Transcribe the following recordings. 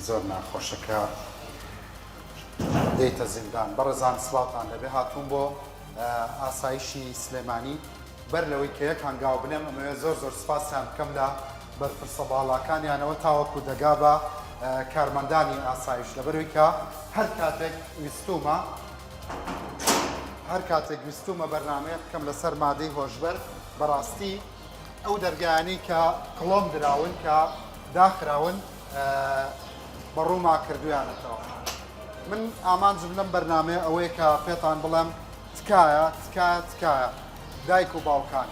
زۆر ناخۆشە کە دێیتە زیندان. بەڕێزان سڵاوتان لێبێ هاتووم بۆ ئاسایشی سلێمانی بەر لەوەی کە یەک هەنگاو بنێم ئەمەوێ زۆر زۆر سپاسیان بکەم لە بەرپرسە باڵاکانیانەوە تاوەکو دەگا بە کارمەندانی ئاسایش لەبەرەوەی کە هەر کاتێک ویستومە هەر کاتێک ویستومە بەرنمەیە بکەم لەسەر مادەی هۆشبەر بەڕاستی ئەو دەرگایانەی کە کڵۆم دراون کە داخراون بە ڕووما کردویانەتەوە. من ئامانجم لەم بەرنامەیە ئەوەیە کە پێتان بڵێم تکایە تکایە تکایە دایک و باوکان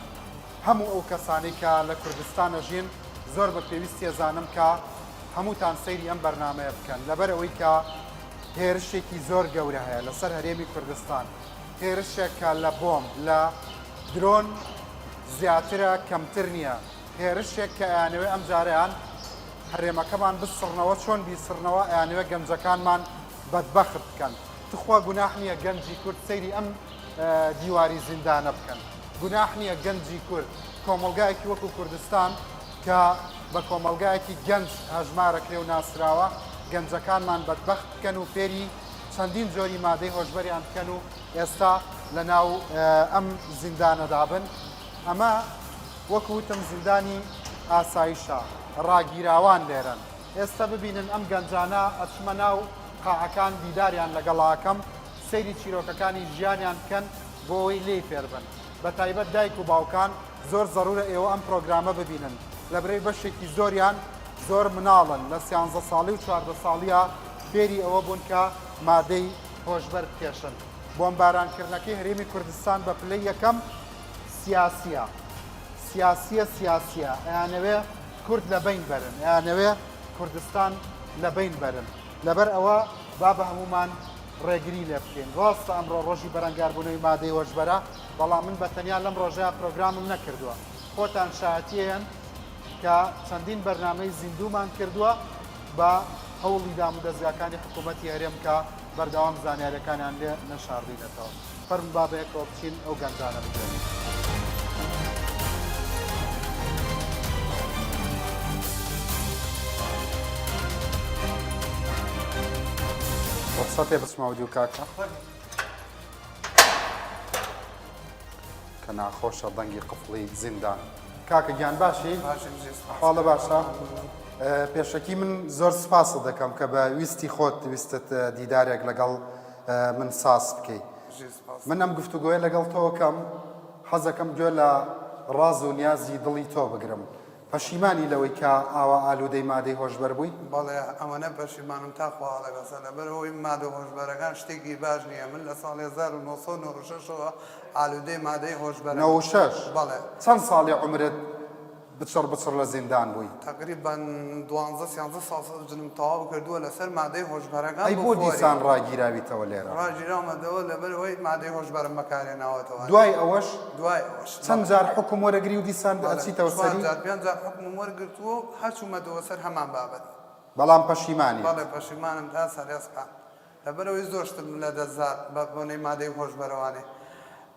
هەموو ئەو کەسانەی کە لە کوردستان ئەژین زۆر بە پێویستی ئەزانم کە هەمووتان سەیری ئەم بەرنامەیە بکەن لەبەر ئەوەی کە هێرشێکی زۆر گەورە هەیە لەسەر هەرێمی کوردستان هێرشێک کە لە بۆمب لە درۆن زیاترە کەمتر نییە هێرشێک کە ئەیانەوێ ئەمجارەیان هەرێمەکەمان بسڕنەوە چۆن بیسڕنەوە ئەیانەوێ گەنجەکانمان بەدبەخت بکەن تخوا گوناح نییە گەنجی کورد سەیری ئەم دیواری زیندانە بکەن گوناح نییە گەنجی کورد کۆمەڵگایەکی وەکو کوردستان کە بە کۆمەڵگایەکی گەنج هەژمارەکرێ و ناسراوە گەنجەکانمان بەدبەخت بکەن و فێری چەندین جۆری مادەی هۆشبەریان بکەن و ئێستا لە ناو ئەم زیندانەدا بن ئەمە وەکو وتم زیندانی ئاسایشە، ڕاگیراوان لێرەن. ئێستە ببینن ئەم گەنجانە ئەچمە ناو قاعەکان دیداریان لەگەڵا ئەکەم، سەیری چیرۆکەکانی ژیانیان بکەن بۆ ئەوەی لێی فێربن. بەتایبەت دایک و باوکان زۆر زەرورە ئێوە ئەم پرۆگرامە ببینن لەبرەی بەشێکی زۆریان زۆر مناڵن لە سیانزە ساڵی و 14 ساڵیە فێری ئەوە بوون کە مادەی هۆشبەر بکێشن. بۆمبارانکردنەکەی هەرێمی کوردستان بە پلەی یەکەم سیاسیە سیاسیە سیاسیە ئەیانەوێ کورد لە بەین بەرن ئەیانەوێ کوردستان لە بەین بەرن لەبەر ئەوە با بە هەمومان ڕێگری لێ بکەین ڕاستە ئەمڕۆ ڕۆژی بەرەنگاربوونەوەی مادەی هۆشبەرە بەڵام من بە تەنیا لەم ڕۆژەیا پرۆگرامم نەکردووە خۆتان شایەتیەن کە چەندین بەرنامەی زیندوومان کردووە بە هەوڵی دامودەزگاکانی حکوومەتی هەرێم کە بەردەوام زانیاریەکانیان لێ نەشاردینەتەوە. فەرموو با بەیەکەوە بچین ئەو گەنجانە بگێڕین. ڕوخسەتێ بچمە ئەودیو کاکە؟ کە ناخۆشە دەنگی قفڵی زیندان. کاکە گیان باشی؟ حاڵە باشە؟ پێشەکی من زۆر سپاست دەکەم کە بە ویستی خۆت ویستت دیدارێک لەگەڵ من ساز بکەی من ئەم گفتوگۆیە لەگەڵ تۆ کەم حەزەکەم گوێ لە ڕاز و نیازی دڵی تۆ بگرم پەشیمانی لەوەی کە ئاوا ئالوودەی مادەی هۆشبەر بووی؟ بەڵێ ئەوەنە پەشیمانم تا خوا ئەڵێ بەسە لەبەرئەوەی مادە هۆشبەرەکان شتێکی باش نییە من لە ساڵی 1996 ەوە ئالوودەی مادەی هۆشبەرم 96؟ بەڵێ. چەند ساڵی عومرت بچڕ بچڕ لە زیندان بووی؟ تەقریبەن دوانزە سیانزە ساڵ سجنم تەواو کردووە لەسەر مادەی هۆشبەرەکان ئەی بۆ بۆ خۆری. دیسان ڕاگیراویتەوە لێرە؟ ڕاگیراومەتەوە لەبەرئەوەی مادەی هۆشبەرم بەکارهێناوەتەوە. دوای ئەوەش دوای ئەوەش چەند بەڵێ. جار حوکم وەرەگری و دیسان بەڵێ ئەچیتەوە چوار سەری؟ جار پێنج جار حوکمم وەرگرتووە و هەر چوومەتەوە سەر هەمان بابەت. بەڵام پەشیمانیت؟ بەڵێ پەشیمانم تا سەرێسقان. لەبەرئەوەی زۆر شتم لەدەست دا بە بۆنەی مادەی هۆشبەرەوانێ.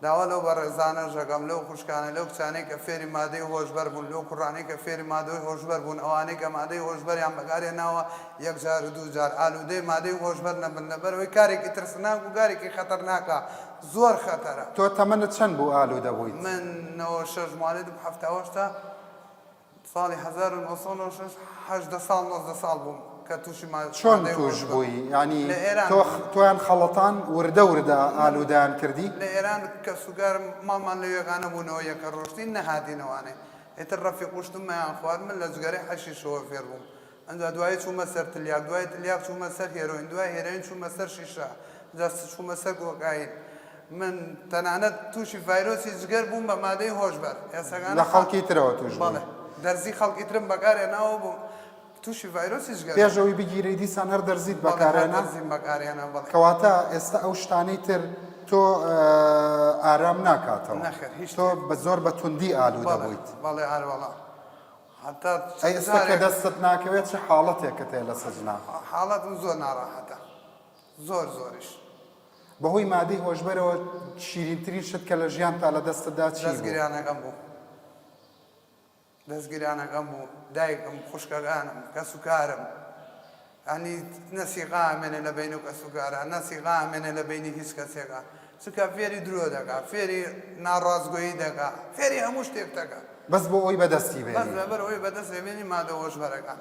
داوا لەو بەڕێزانەش ئەکەم، لەو خوشکانە، لەو کچانەی کە فێری مادەی هۆشبەر بوون، لەو کوڕانەی کە فێری مادەی هۆشبەر بوون، ئەوانەی کە مادەی هۆشبەریان بەکارهێناوە یەک جار و دوو جار ئالوودەی مادەی هۆشبەر نەبن، لەبەرئەوەی کارێکی ترسناک و کارێکی خەتەرناکە، زۆر خەتەرە. تۆ تەمەنت چەند بوو ئالوودە بوویت؟ من 96 موالیدم 78 ساڵی 1996 18 ساڵ 19 ساڵ بووم کە تووشی چۆن مادەی تووش هۆشبەر بووی؟ یانی لە ئێران تۆ بووم. تۆیان خەڵەتان وردە وردە من ئالوودەیان کردی؟ لە ئێران کەسوکارم ماڵمان لە یەکانە بوونەوە یەکە ڕۆشتین نەهاتینەوانێ ئیتر ڕەفیق وشتمەیان خوارد من لە جگەرەی حەشیشەوە فێر بووم ئەنجا دوایی چوومە سەر تلیاک دوای تلیاک چوومە سەر هێرۆین دوای هێرۆین چوومە سەر شیشە ئەنجا چوومە سەر کۆکاین من تەنانەت تووشی ڤایرۆسی جگەر بووم بە مادەی هۆشبەر ئێسەکانە لە خەڵکی ترەوە تووش بووی؟ بەڵێ دەرزی خەڵکی ترم بەکارهێناوە بووم تووشی ڤایرۆسی جگەر پێش بووم. ئەوەی بگیرێی دیسان هەر دەرزیت بەڵێ هەر بەکارهێنا؟ دەرزیم بەکارهێنا بەڵێ. کەواتە ئێستا ئەو شتانەی تر تۆ ئارام ناکاتەوە؟ نەخێر هیچ تۆ شتێک. بە زۆر بە توندی ئالوودە بەڵێ بوویت؟ بەڵێ ئەروەڵا. هەتا ئەی چەند ئێستا کە جارێک. دەستت ناکەوێت چ حاڵەتێکت هەیە لە سجنا؟ حاڵەتم زۆر ناڕەحەتە زۆر زۆریش. بەهۆی مادەی هۆشبەرەوە شیرینترین شت کە لە ژیانتا لە دەستت دا چی بوو؟ دەستگیرانەکەم بوو دەستگیرانەکەم بوو دایکم خوشکەکانم کەسوکارم. یانی نە سیقە ئەمێنێ لە بەینی کەسوکارا نە سیقە ئەمێنێ لە بەینی هیچ کەسێکا چونکە فێری درۆ دەکا فێری ناڕاستگۆیی دەکا فێری هەموو شتێک دەکا. بەس بۆ ئەوەی بەدەستی بەس بێنی. لەبەر ئەوەی بەدەستی بێنی مادە هۆشبەرەکان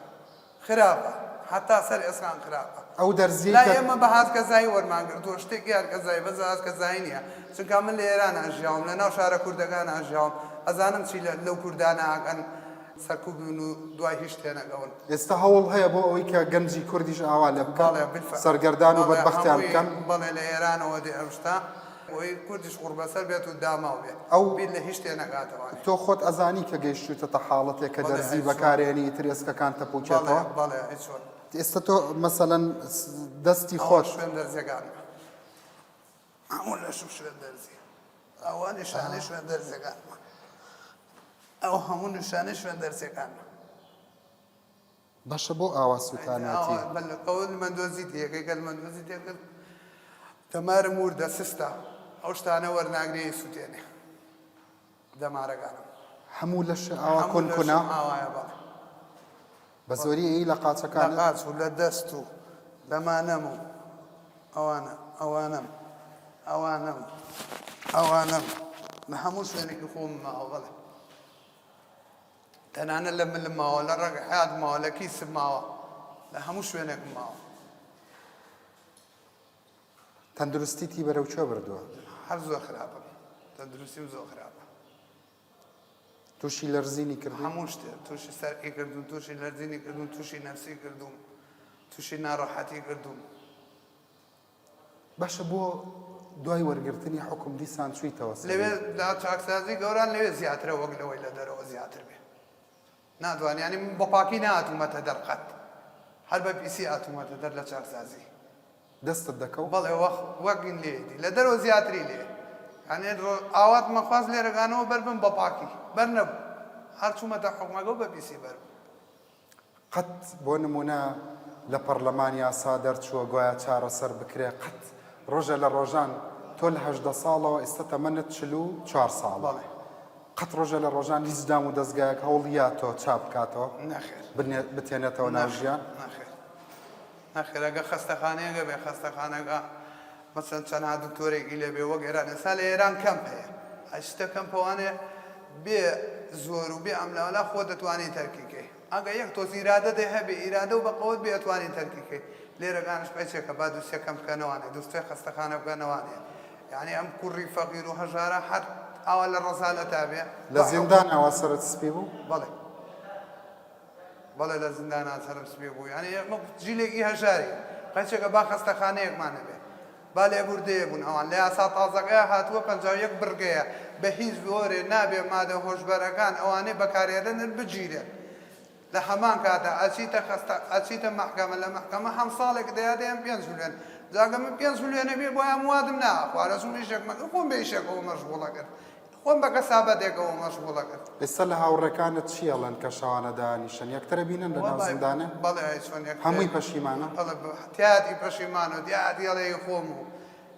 خراپە هەتا سەر ئێسقان خراپە. ئەو دەرزیەی لای کە. ئێمە بە هاتکەزایی وەرمان گرتووە شتێکی هەرکەزایی بەس هاتکەزایی نییە چونکە من لە ئێرانا ژیاوم لە ناو شارە کوردەکانا ژیاوم ئەزانم چی لەو کوردانە ئەکەن سەرکوت بن و دوای هیچ تێنەگەون. ئێستا هەوڵ هەیە بۆ ئەوەی کە گەنجی کوردیش ئاوا لێ بکەن، بەڵێ بالفعل سەرگەردان و بەڵێ بەدبەختیان هەمووی بکەن؟ بەڵێ لە ئێرانەوە دێ ئەم شتە بۆی کوردیش قوڕبەسەر بێت و داماو بێ ئەو بیر لە هیچ تێنەگاتەوانێ. تۆ خۆت ئەزانی کە گەیشتوویتەتە حاڵەتێک کە بەڵێ دەرزی ئەی چۆن. بەکارێنی ئیتر ئێسکەکان بەڵێ تەپوکێتەوە؟ بەڵێ ئەی چۆن. ئێستا تۆ مەسەلەن دەستی ئەوە خۆت. شوێن دەرزیەکانمە هەموو لەشم شوێن دەرزیە ئەوە نیشانەی شوێن دەرزیەکانمە ئەو هەموو نیشانەی شوێن دەرزیەکانمە. باشە بۆ ئاوا سوتانوێتی؟ ئەوە مەندۆزی تێکەی گەل مەندۆزی تێکرد دەمارم وردە سستە ئەو شتانە وەرناگرێ سووتێنێ دەمارەکانم. هەموو لەش ئاوا کون کونە؟ ئاوایە بەڵێ. بە زۆری ئەی لە قاچەکانت؟ لە قاچ و لە دەست و لەمانەم و ئەوانە ئەوانەم ئەوانەم ئەوانەم لە هەموو شوێنێکی خۆم ماوە بەڵێ. تەنانەت لە ملم ماوە لە ڕەگ حیات ماوە لە کیسم ماوە لە هەموو شوێنێکم ماوە. تەندروستیتی بەرەو کوێ بردووە؟ هەر زۆر خراپم تەندروستیم زۆر خراپە. تووشی لەرزینی کردووی؟ هەموو شتێ تووشی سەرعی کردوم تووشی لەرزینی کردوم تووشی نەفسی کردوم تووشی ناڕەحەتی کردوم. باشە بۆ دوای وەرگرتنی حوکم دیسان چوویتەوە سەری؟ لەوێ دا چاکسازی گەوران لەوێ زیاترە وەک لەوەی لە دەرەوە زیاتر بێ ناتوانانی یانی من بە پاکی نەهاتوومەتە دەر قەت هەر بە پیسی هاتوومەتە دەر لە چاکسازی. دەستت دەکەوت؟ بەڵێ وەخ وەک لێیەتی لە دەرەوە زیاتری لێیە یانی ڕۆ ئاواتمە خواست لێرەکانەوە بەر بم بە پاکی بەر نەبوو هەر چوومەتە حوکمەکە و بە پیسی بەر بوو. قەت بۆ نموونە لە پەڕلەمان یاسا دەرچووە گوایە چارەسەر بکرێ قەت ڕۆژێ لە ڕۆژان تۆ لە 18 ساڵەوە ئیستا تەمەنت 44 ساڵە بەڵێ. قەت ڕۆژێ لە ڕۆژان هیچ دام و دەزگایەک هەوڵی یا تۆ چا بکاتەوە نەخێر. بتێنێتەوە ناو نەخێر ژیان؟ نەخێر نەخێر ئەگەر خەستەخانەیەکە بێ خەستەخانەکە مەسەن چەنها دکتۆرێکی لێ بێ وەک ئێران ئێستا لە ئێران کەمپ هەیە ئەچیتە کەمپەوانێ بێ زۆر و بێ ئەملاولا خۆت دەتوانی تەرکی کەی ئەگە یەک تۆز ئیرادەت هەبێ ئیرادە و بەقەوەت بێ ئەتوانی تەرکی کەی لێرەکانش قەیچێکە با دوسێ کەمپ بکەنەوانێ دوسێ خەستەخانە بکەنەوانێ یانی ئەم کوڕی فەقیر و هەژارە هەر ئاوا لە ڕەزالەتا بێ لە زیندان ئاوا سەرت سپی بوو؟ بەڵێ بەڵێ لە زیندانا سەرم سپی بوو یانی ئێمە جیلێکی هەژارین قەیچێکە با خەستەخانەیەکمان هەبێ با لێبوردەیە بوون ئەوان لە یاسا تازەکەیا هاتووە 51 بڕگەیە بە هیچ جۆرێ نابێ مادە هۆشبەرەکان ئەوانەی بەکارێنن بگیرێن لە هەمان کاتا ئەچیتە خەستە ئەچیتە مەحکەمە لە مەحکەمە هەم ساڵێک دەیاتێ هەم پێنج ملیۆن جا گەر من پێنج ملیۆنە بێ بۆیان موادم ناخوارد ئەچووم ئیشێکم ئەکرد خۆم بە ئیشێکەوە مەشغوڵ ئەکرد خۆم بە کەسابەتێکەوە مەشغوڵ ئەکرد. ئێستا لە هاوڕێکانت چی ئەڵێن کە شەوانە دانیشن یەکترە بینن لە ناو وەڵای زیندانێ؟ بەڵێ ئەی چۆن یەکتر هەمووی پەشیمانە؟ بەڵێ تیایەتی پەشیمانە و تیایەتی ئەڵێ ئی خۆم و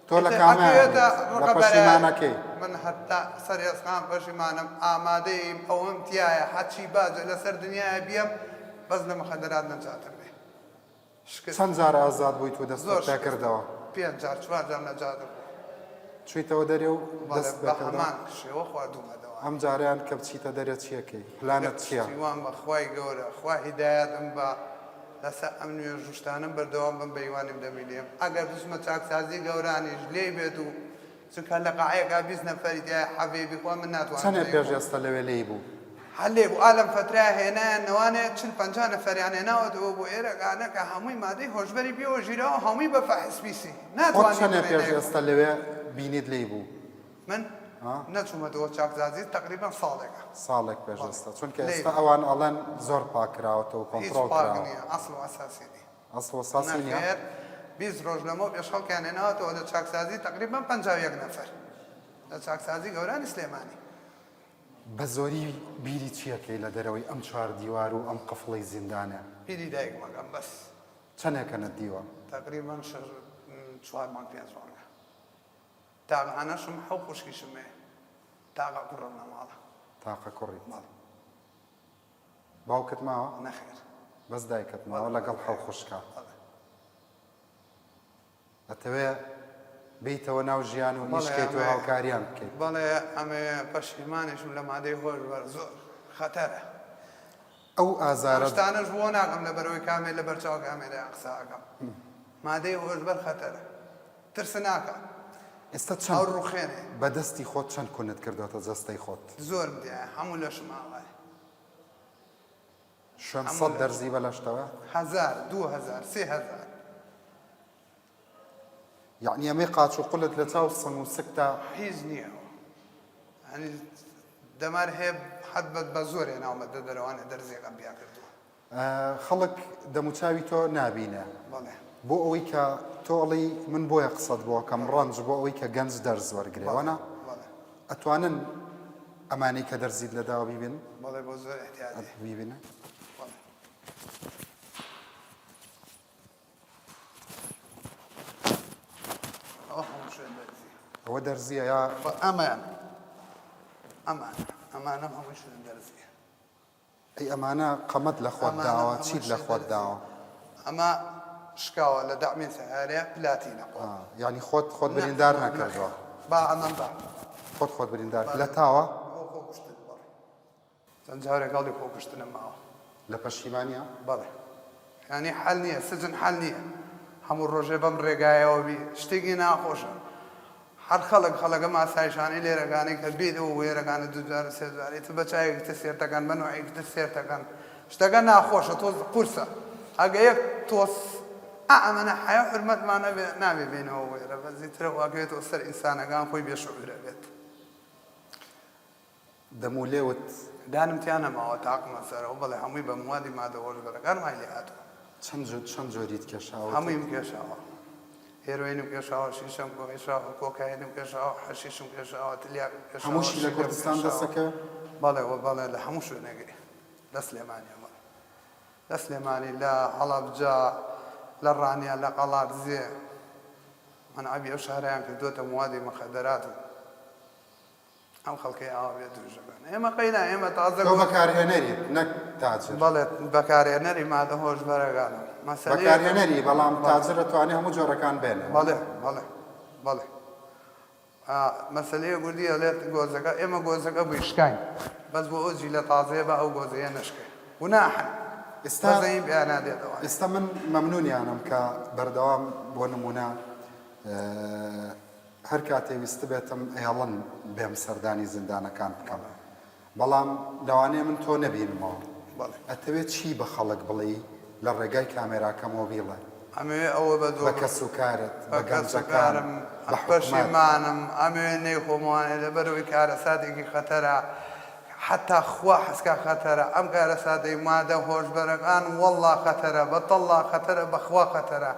تۆ لە ئیتر کامەیانیت؟ ئەکەوێتە لە ڕقەبەرایەتی پەشیمانەکەی؟ من هەتا سەر ئێسقان پەشیمانم ئامادەیم ئەوەم تیایە هەرچی باجە لەسەر دنیایە بیەم بەس لە مخەدەرات نەجاتم بێ شکست چەند جار ئازاد بوویت و دەستت زۆر پێ شکست کردەوە؟ پێنج جار چوار جار نەجاتم بوو. چوویتەوە دەرێ و بەڵێ دەستت پێ بە کردەوە؟ هەمان شێوە خواردوومەتەوە. ئەم جارەیان کە بچیتە دەرێ چی ئەکەی؟ پلانت چییە؟ پشتیوان بە خوای گەورە خوا هیدایەتم با لەسەر ئەم نوێژ و شتانەم بەردەوام بم بە هیوانیم دەمینێم ئەگەر بچمە چاکسازی گەورانیش لێی بێت و چونکە لە قاعەیەکا 20 نەفەری تیایە حەبێ بیخوا من ناتوانم چەنێ لێی پێش خۆم. ئێستا لەوێ لێی بوو؟ هەر لێ بوو ئا لەم فەترەیە هێنایان نەوانێ 40 50 نەفەریان هێناوەتەوە بۆ ئێرە گانە کە هەمووی مادەی هۆشبەری پێوە ژیراوە هەمووی بە فەحس پیسی خۆت ناتوانی چەنێ بڵێی پێش نایخۆم. ئێستا لەوێ بینیت لێی بوو؟ من نەچوومەتەوە چاکسازی تەقریبەن ساڵێکە. ساڵێک پێش بەڵێ ئێستا چونکە لێی ئێستا بوو. ئەوان ئەڵێن زۆر پاک کراوەتەوە هیچ کۆنتڕۆڵ پاک کراوە. نییە ئەسڵ و ئەساسی نییە. ئەسڵ و ئەساسی نییە؟ نەخێر 20 ڕۆژ لەمەو پێش خەڵکیان هێناوەتەوە لە چاکسازی تەقریبەن 51 نەفەر لە چاکسازی گەورانی سلێمانی. بە زۆری بیری چی ئەکەی لە دەرەوەی ئەم چوار دیوار و ئەم قفڵەی زیندانە؟ بیری دایکم ئەکەم بەس. چەنێکە نەتدیوە؟ تەقریبەن شەش چوار مانگ پێنج مانگە. تاقە ئەنەشم حەو خوشکیشم هەیە تاقە کوڕم لە ماڵە. تاقە کوڕیت؟ بەڵێ. باوکت ماوە؟ نەخێر. بەس دایکت ماوە لەگەڵ حەو خوشکە؟ بەڵێ. ئەتەوێ بێیتەوە ناو ژیان و ئیش کەیت و هاوکاریان بکەیت. بەڵێ ئەمەوێ پەشیمانیشم لە مادەی هۆشبەر زۆر خەتەرە. ئەو ئازارە. ئەم شتانەش بۆ ناکەم لەبەرئەوەی کامێ لەبەر چاو کامێرەیان قسە ئەکەم. مادەی هۆشبەر خەتەرە. ترسناکە. ئێستا چەند. ئەو ڕوخێنێ. بە دەستی خۆت چەند کونت کردۆتە جەستەی خۆت؟ زۆرم تیایە هەموو لەشم ئاوایە. شوێن سەت دەرزی بە لەشتەوە؟ هەزار، 2000، 3000. یەعنی ئەمەی قاچ و قولت لە چاو سنگ و سکتا؟ هیچ نییە ئەوە. یەعنی دەمار هەیە حەد بە بە زۆر هێناومەتە دەرەوانێ دەرزیەکەم پیا کردووە. خەڵک دەموچاوی تۆ نابینێ. بەڵێ. بۆ ئەوەی کە تۆ ئەڵێی من بۆیە قسەت بۆ ئەکەم ڕەنج بۆ ئەوەی کە گەنج دەرس وەرگرێ وەنا؟ بەڵێ. ئەتوانن ئەمانەی کە دەرزیت لە داوە بیبینن؟ بەڵێ بۆ زۆر ئیحتیاجی. بیبینن. بەڵێ. ئەوە هەموو شوێن دەرزیە. ئەوە دەرزیە یا؟ ئەمەیان ئەمان ئەمانەم هەموو شوێن دەرزیە. ئەی ئەمانە قەمەت لە خۆت داوە چیت لە خۆت داوە؟ ئەمە شکاوە لە دەعمی سەیارەیە پلاتینە قۆ. یانی خۆت خۆت بریندار نەکردووە؟ با ئەمەم با. خۆت خۆت بریندار لە تاوە؟ بۆ خۆکوشتن بەڵێ. چەند جارێک هەوڵی خۆکوشتنم ماوە. لە پەشیمانیا؟ بەڵێ. یانی حەل نییە، سجن حەل نییە. هەموو ڕۆژێ بەم ڕێگایەوە بی شتێکی ناخۆشە. هەر خەڵک خەڵەکەم ئاسایشانەی لێرەکانەی کە بێت ئەو وێرەکانە دوو جار سێ جار ئیتر بە چاوێکی تر سێرتەکەن بە نوعێکی تر سێرتەکەن شتەکە ناخۆشە تۆز قورسە ئەگە یەک تۆز ئا ئەمەنە حەیا و حورمەتمان نەبێ نابێ بێینەوە وێرە بەس ئیتر ئەوە ئەکەوێتەوە سەر ئینسانەکان خۆی بێ شعورە بێت. دەم و لێوت. دانم تیا نەماوە تاقمە سەرەوە بەڵێ هەمووی بە موادی مادە هۆشبەرەکان وای لێ هاتووە. چەند جۆر چەند جۆریت کێشاوە؟ هەموویم کێشاوە هێرۆینم کێشاوە شیشەم کێشاوە کۆکاینم کێشاوە حەشیشم کێشاوە تلیاکم کێشاوە هەمووشی لە شیلەم کوردستان کێشاوە دەسەکە؟ بەڵێ وە بەڵێ لە هەموو شوێنێکی لە سلێمانیە بەڵێ لە سلێمانی لە هەڵەبجە لە ڕانیە لە قەڵادزێ مەنعەبی ئەو شارەیان کردووەتە موادی مخدرات و ئەم خەڵکەی ئاوا بێ دوژەکان ئێمە قەینا ئێمە تازە تۆ بەکارهێنەریت نەک تاجر. بەڵێ بەکارهێنەری مادە هۆشبەرەکانم مەسەلەیەکم بەکارهێنەری بەڵام تاجر ئەتوانێ هەموو جۆرەکان بێنێ. بەڵێ بەڵێ بەڵێ مەسەلەیە گوردی ئەڵێت گۆزەکە ئێمە گۆزەکە بووی شکاین بەس بۆ ئەو جیلە تازەیە با ئەو گۆزەیە نەشکێ گوناحن ئێستا بەزەییم پێیا نادێتەوە. ئێستا من مەمنونیانم کە بەردەوام بۆ نمونە هەر کاتێ ویستبێتم ئەیەڵن بێم سەردانی زیندانەکان بکەم بەڵام لەوانەیە من تۆ نەبینمەوە ئەتەوێ چی بە خەڵک بڵێی لە ڕێگای کامێراکەمەوە بیڵێ ئەمەوێ ئەوە بە بە کەسوکارت بە بە گەنجەکان کەسوکارم بە حکومەت. پەشیمانم ئەمەوێ نەیخۆمەوانێ لەبەرئەوەی کارەساتێکی خەتەرە حەتا خوا حەزکا خەتەرە ئەم کارەساتەی مادە هۆشبەرەکان وەڵا خەتەرە بەتەڵا خەتەرە بەخوا خەتەرە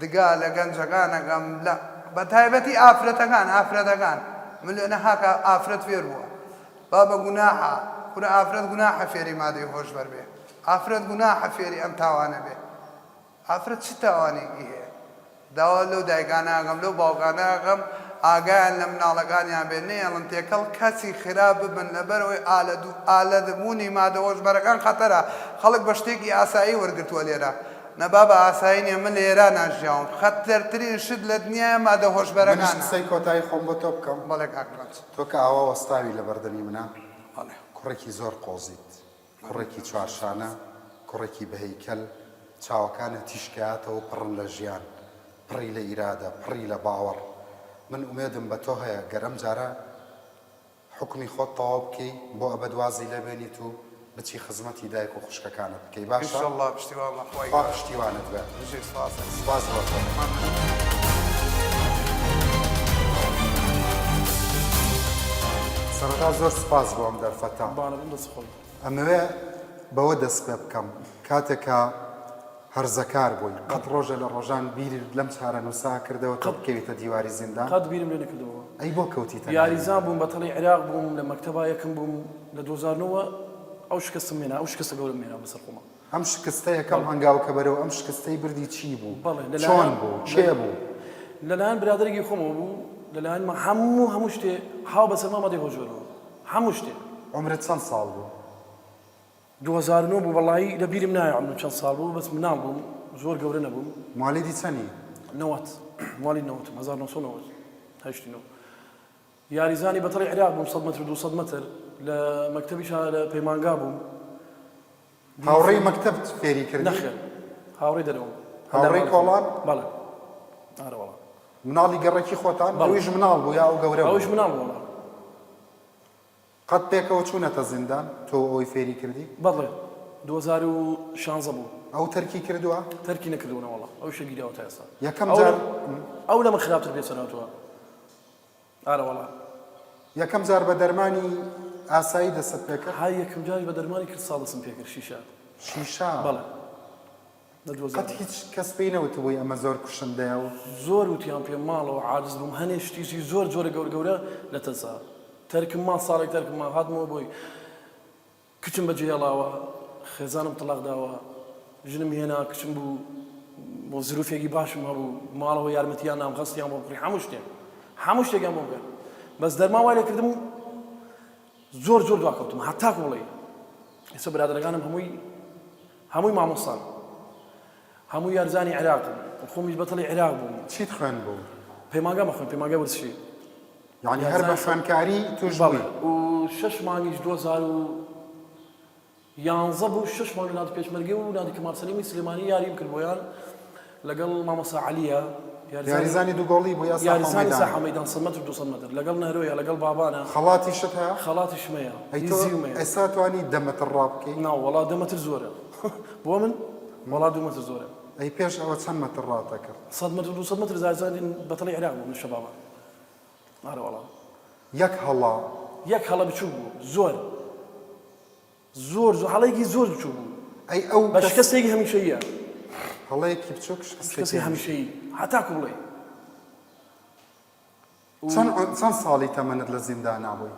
دگا لە گەنجەکان ئەکەم لە بە تایبەتی ئافرەتەکان ئافرەتەکان ملیۆنەها کە ئافرەت فێر بووە بابە گوناحە کورە ئافرەت گوناحە فێری مادەی هۆشبەر بێ ئافرەت گوناحە فێری ئەم تاوانە بێ ئافرەت چ تاوانێکی هەیە؟ داوا لەو دایکانە ئەکەم لەو باوکانە ئەکەم ئاگایان لە مناڵەکانیان بێت نەیەڵن تێکەڵ کەسی خراپ ببن لەبەرئەوەی ئالەد و ئالەد بوونی مادە هۆشبەرەکان خەتەرە خەڵک بە شتێکی ئاسایی وەرگرتووە لێرە نە بابە ئاسایی نیە من لە ئێرانا ژیاوم خەتەرترین شت لە دنیایا مادە منیش هۆشبەرەکانە. قسەی کۆتایی خۆم بۆ تۆ بکەم. بەڵێ کاک ڕەنج. تۆ کە ئاوا وەستاوی لەبەردەمی منا بەڵێ. کوڕێکی زۆر قۆزیت. کوڕێکی چوارشانە، کوڕێکی بەهەیکەل، چاوەکانت تیشکەیاتەوە پڕن لە ژیان، پڕی لە ئیرادە، پڕی لە باوەڕ. من ئومێدم بە تۆ هەیە گەر ئەم جارە حوکمی خۆت تەواو بکەی بۆ ئەبەد وازی لێ بێنیت و بچی خزمەتی دایک و خوشکەکانت بکەی باشە؟ ان شاءاللە پشتیوان بە خوای خوا گەورە. پشتیوانت بێت. بژی سپاس. سپاس بۆ تۆ. مەمنون. سەرەتا زۆر سپاس بۆ ئەم دەرفەتە. بەڵێ دەست خۆش. ئەمەوێ بەوە دەست پێ بکەم، کاتێک کە هەرزەکار بووی، قەت ڕۆژێ لە ڕۆژان بیرت لەم چارەنووسە کردەوە تۆ بکەویتە دیواری زیندان؟ قەت بیرم لێ نەکردەوە. ئەی بۆ کەوتیتە ناوی؟ یاریزان بووم، بەتەڵی عێراق بووم، لە مەکتەبا یەکەم بووم، لە 2009 وە ئەو شکستم هێنا، ئەو شکستە گەورەم هێنا بەسەر خۆما. ئەم شکستە یەکەم هەنگاو کە بەرەو ئەم شکستەی بردی چی بوو؟ بەڵێ، لە چۆن لایەن بوو؟ کێ بوو؟ لەلایەن برادەرێکی خۆمەوە بوو، لەلایەن هەموو هەموو شتێ هاو بەسەرما مادەی هۆشبەرەوە. هەموو شتێ. عومرت چەند ساڵ بوو؟ 2009 بوو وەڵایی لە بیرم نایە عومرم چەند ساڵ بوو بەس مناڵ بووم زۆر گەورە نەبووم. موالیدی چەنی؟ نەوەت. ماڵی نەوەتم 1990 هەشتی نۆ یاریزانی بەتەڵی عێراق بووم 100 مەتر و 200 مەتر لە مەکتەبیشا لە پەیمانگا بووم. هاوڕێی مەکتەبت فێری کردی؟ نەخێر هاوڕێی دەرەوەم. هاوڕێی کۆڵان؟ بەڵێ ئارە وەڵا. مناڵی گەڕەکی خۆتان؟ بەڵێ. ئەویش مناڵ بوو یا ئەو گەورە بوو؟ ئەویش مناڵ بوو وەڵا. قەت پێکەوە چوونەتە زیندان تۆ و ئەوەی فێری کردی؟ بەڵێ 2016 بوو. ئەو تەرکی کردووە؟ تەرکی نەکردووە نەوەڵا ئەویشە گیراوە تا ئێستا. یەکەم جار. ئەو لە من خراپتر پێچەناتووە. ئارە وەڵا. یەکەم جار بە دەرمانی ئاسایی دەستت پێ کرد؟ ها یەکەم جاریش بە دەرمانی کرساڵ دەستم پێ کرد شیشە. شیشە؟ بەڵێ لە 2000. قەت هیچ کەس پێی نەوتبووی ئەمە زۆر کوشندەیە و. زۆر وتیان پێم ماڵەوە عاجز بووم هەنێ شتیشی زۆر جۆرە گەورە گەورە لە تەزا تەرکم ما ساڵێک تەرکم ما هاتمەوە بۆی کچم بەجێ هێڵاوە خێزانم تەڵاق داوە ژنم هێنا کچم بوو بۆ زروفێکی باشم هەبوو ماڵەوە یارمەتیان نام خەستیان بۆ بکڕی هەموو شتێک هەموو شتێکیان بۆ کرد بەس دەرمان وای لێکردم زۆر زۆر دواکەوتم هەتاکو بڵێ ئێستا برادەرەکانم هەمووی هەمووی مامۆستان هەموو یارزانی عێراقم خۆمیش بەتەڵی عێراق بووم چیت خوێن بوو؟ پەیمانگا مەخوێن پەیمانگای وەرزشی یانی هەر بە خوێندکاری توش بووی؟ بەڵێ و شەش مانگیش 2011 بوو شەش مانگ لە نادی پێشمەرگە و نادی کەمال سەلیمی سلێمانی یاریم کرد بۆیان لەگەڵ مامۆستا عەلیە یاریزانی دوو گۆڵی بوو یا ساحە و یاریزانی مەیدان؟ ساحە و مەیدان 100 مەتر و 200 مەتر لەگەڵ نەهرۆیە لەگەڵ بابانە خەڵاتیشت هەیە؟ خەڵاتیشم هەیە ئەی هی تۆ زیوم هەیە ئێستا توانی دە مەتر ڕابکەی؟ نا وەڵا دە مەتر زۆرە بۆ من وەڵا دوو مەتر زۆرە. ئەی پێش ئەوە چەند مەتر ڕاتەکرد؟ 100 مەتر و 200 مەتر یاریزانی بەتەڵی عێراق بووم لە شەبابە. ئارە وەڵا. یەک هەڵە. یەک هەڵە بچوک بوو زۆر زۆر زۆر هەڵەیەکی زۆر بچوک بوو. ئەی ئەو بە شکستێکی هەمیشەییە. هەڵەیەکی بچوک شکستێکی هەمیشەیی هەتاکو بڵێی. چەند چەند ساڵی تەمەنت لە زیندانا بووی؟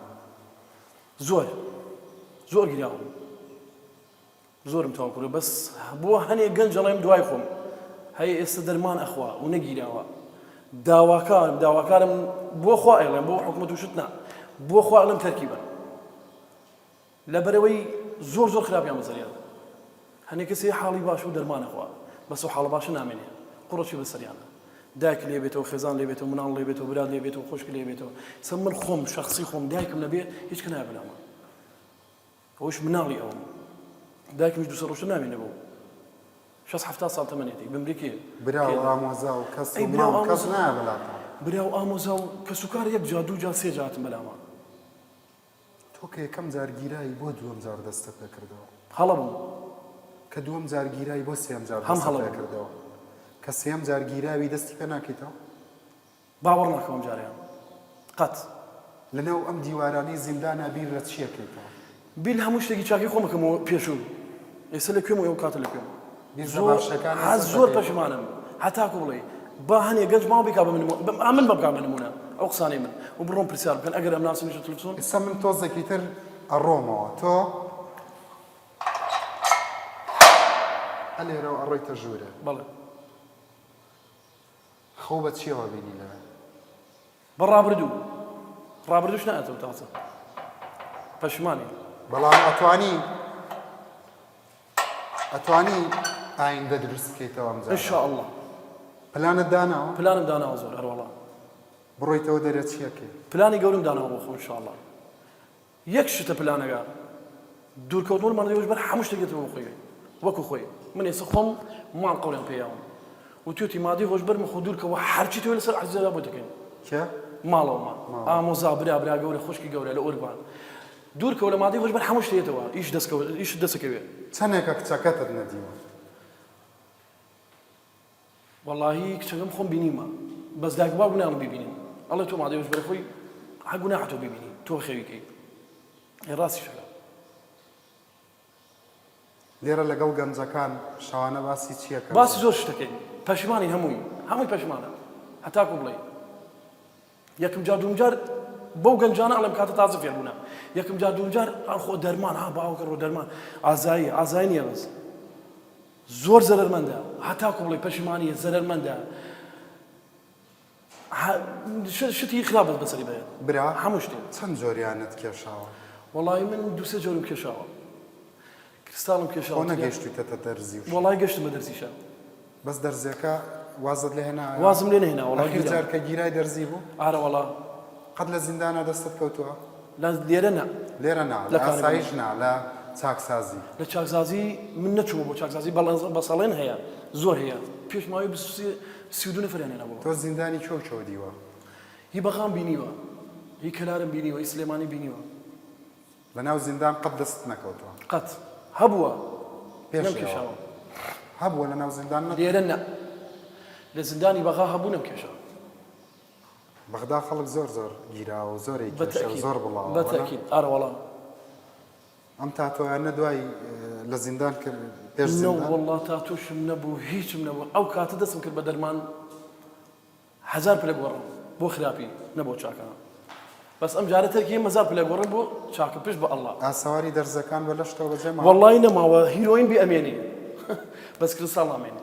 زۆر زۆر گریاوم. زۆرم تەواو کردوە بەس بۆ هەنێ گەنج ئەڵێم دوای خۆم هەیە ئێستا دەرمان ئەخوا و نەگیراوە داواکارم داواکارم بۆ خوا ئەڵێم بۆ حکومەت و شت نا بۆ خوا ئەڵێم تەرکی بن لەبەرەوەی زۆر زۆر خراپیان بەسەریان هەنێ کەسی حاڵی باش و دەرمانەخوا بەس و حاڵە باشە نامێنێ قوڕەچی بەسەریانە دایک لێ بێتەوە خێزان لێ بێتەوە مناڵ لێ بێتەوە برات لێ بێتەوە خۆشک لێ بێتەوە سە من خۆم شخصی خۆم دایکم نەبێ هیچ کە نایە بەلاما ئەوەش مناڵی ئەوم دایکمیش دوسە ڕۆژتر نامێنێ بۆ شەست حەفتا ساڵ تەمەنێتی بمرێ کێ برا و ئامۆزا و کەس و مام کەس نایە بەلاتەوە. برا و ئامۆزا و کەسوکار یەک جار دوو جار سێ جار هاتن بەلاما. تۆ کە یەکەم جار گیرای بۆ دووەم جار دەستت پێ کردەوە؟ هەڵە بووم. کە دووەم جار گیرای بۆ سێیەم جار هەم دەستت هەڵە پێ بووم. کردەوە؟ کە سێیەم جار گیراوی دەستی پێ ناکەیتەوە؟ باوەڕ ناکەم ئەم جارەیان قەت. لەناو ئەم دیوارانەی زیندانا بیر لە چی ئەکەیتەوە؟ بیر لە هەموو شتێکی چاکەی خۆم ئەکەمەوە پێشوو ئێستا لە کوێم و ئەو کاتە لە کوێم. بیر لە زۆر باشەکانی ها ئێستات زۆر ئەکەیتەوە؟ پەشیمانم هەتاکو بڵێی با هەنێ گەنج ماوە بیکا بە من ئا من بمکا بە نموونە ئەو قسانەی من و بڕۆم پرسیار بکەن ئەگەر ئەمناسنیش لە تلفزۆن. ئێستا من تۆزێکی تر ئەڕۆمەوە تۆ ئەلێرەوە ئەڕۆیتە ژوورێ. بەڵێ. خەو بە چیەوە بینی لەوێ؟ بە ڕابردوو. ڕابردووش نایەتەوە تازە. پەشیمانی. بەڵام ئەتوانی ئەتوانی ئایندە دروست بکەیتەوە ئەم جارە. ان شاء اللە. پلانت داناوە؟ پلانم داناوە زۆر ئەروەڵا. بڕۆیتەوە دەرێ چی ئەکەی؟ پلانی گەورم داناوە بۆ خۆم ان شاء اللە. یەک شتە پلانەکە دوورکەوتنەوە لە مادەی هۆشبەر هەموو شتێک دێتەوە بۆ خۆی وەکو خۆی من ئێستا خۆم ماڵ قەولیان پێیاوم وتوێتی مادەی هۆشبەر مەخۆ دوورکەوە هەرچی تۆ لەسەر عەزیزە بۆ دەکەین کێ ماڵەوەمان ئامۆزا برا برا گەورە خوشکی گەورە لە ئۆربان دوورکەوە لە مادەی هۆشبەر هەموو شتێتەوە ئیش دەستکەوت ئیش دەستەکەوێت چەندێکە کچەکەتت نەدیوە؟ وەڵاهی کچەکەم خۆم بینیومە بەس دایک و باوک نایەڵن بیبینن ئەڵێ تۆ مادەی هۆشبەرە خۆی حە گوناحە تۆ بیبینی تۆ خێوی کەی ئێ ڕاستیش ئەکا. لێرە لەگەڵ گەنجەکان شەوانە باسی چیەکەن؟ باسی زۆر شت دەکەین پەشیمانین هەمووی هەمووی پەشیمانە هەتاکو بڵێی یەکم جار دووم جار بەو گەنجانە ئەڵێم کاتە تازە فێر بوونە یەکم جار دووم جار خۆ دەرمان ها باوکە ڕۆ دەرمان ئازایی ئازایی نییە بەس زۆر زەرەرمەندە هەتاکو بڵێی پەشیمانیە زەرەرمەندە شتی خراپ بەس بەسەری بێت برا هەموو شتێ چەند جۆریانت کێشاوە؟ وەڵی من دوو سێ جۆرم کێشاوە کریستاڵم کێشاوە خۆ نەگەیشتویتەتە دەرزی و وەڵی گەشتمە دەرزیشە بەس دەرزیەکە. وازت لێ هێنایە؟ وازم لێ نەهێنا وەڵا ئەخیر گیرام. جار کە گیرای دەرزی بوو؟ ئارە وەڵا. قەت لە زیندانا دەستت کەوتووە؟ لە لێرە نا. لێرە نا، لە لە کارەکەم. ئاسایش نا، لە چاکسازی. لە چاکسازی من نەچوومە بۆ چاکسازی بەڵێن بەسەڵێن هەیە زۆر هەیە پێش ماوەی 23 32 نەفەریان هێنابووە. تۆ زیندانی کوێ و کوێ دیوە؟ هی بەغام بینیوە، هی کەلارم بینیوە، هی سلێمانی بینیوە. لەناو زیندان قەت دەستت نەکەوتووە؟ قەت. هەبووە. پێش ئێوە. نەمکێشاوە. هەبووە لەناو زیندان نەت. لێرە نا. لە زیندانی بەغا هەبوو نەمکێشا. بەغدا خەڵک زۆر زۆر گیراوە و زۆر بە ئەیکێشێ و تەئکید. زۆر بڵاوە بە وەنا؟ تەئکید. ئارە وەڵا. ئەم تاتۆیانە دوای لە زیندان کرد پێش نە زیندان؟ وەڵا تاتۆشم نەبوو هیچم نەبوو. ئەو کاتە دەستم کرد بە دەرمان. هەزار پلە گۆڕم بۆ خراپی نە بۆ چاکە بەس ئەم جارە تەرکی یەم هەزار پلە گۆڕم بۆ چاکە پشت بە اللە. ئاسەواری دەرزەکان بە لەشتەوە بەجێ ماوە؟ وەڵای نەماوە هیرۆین بێ ئەمێنێ بەس کریستاڵ نامێنێ.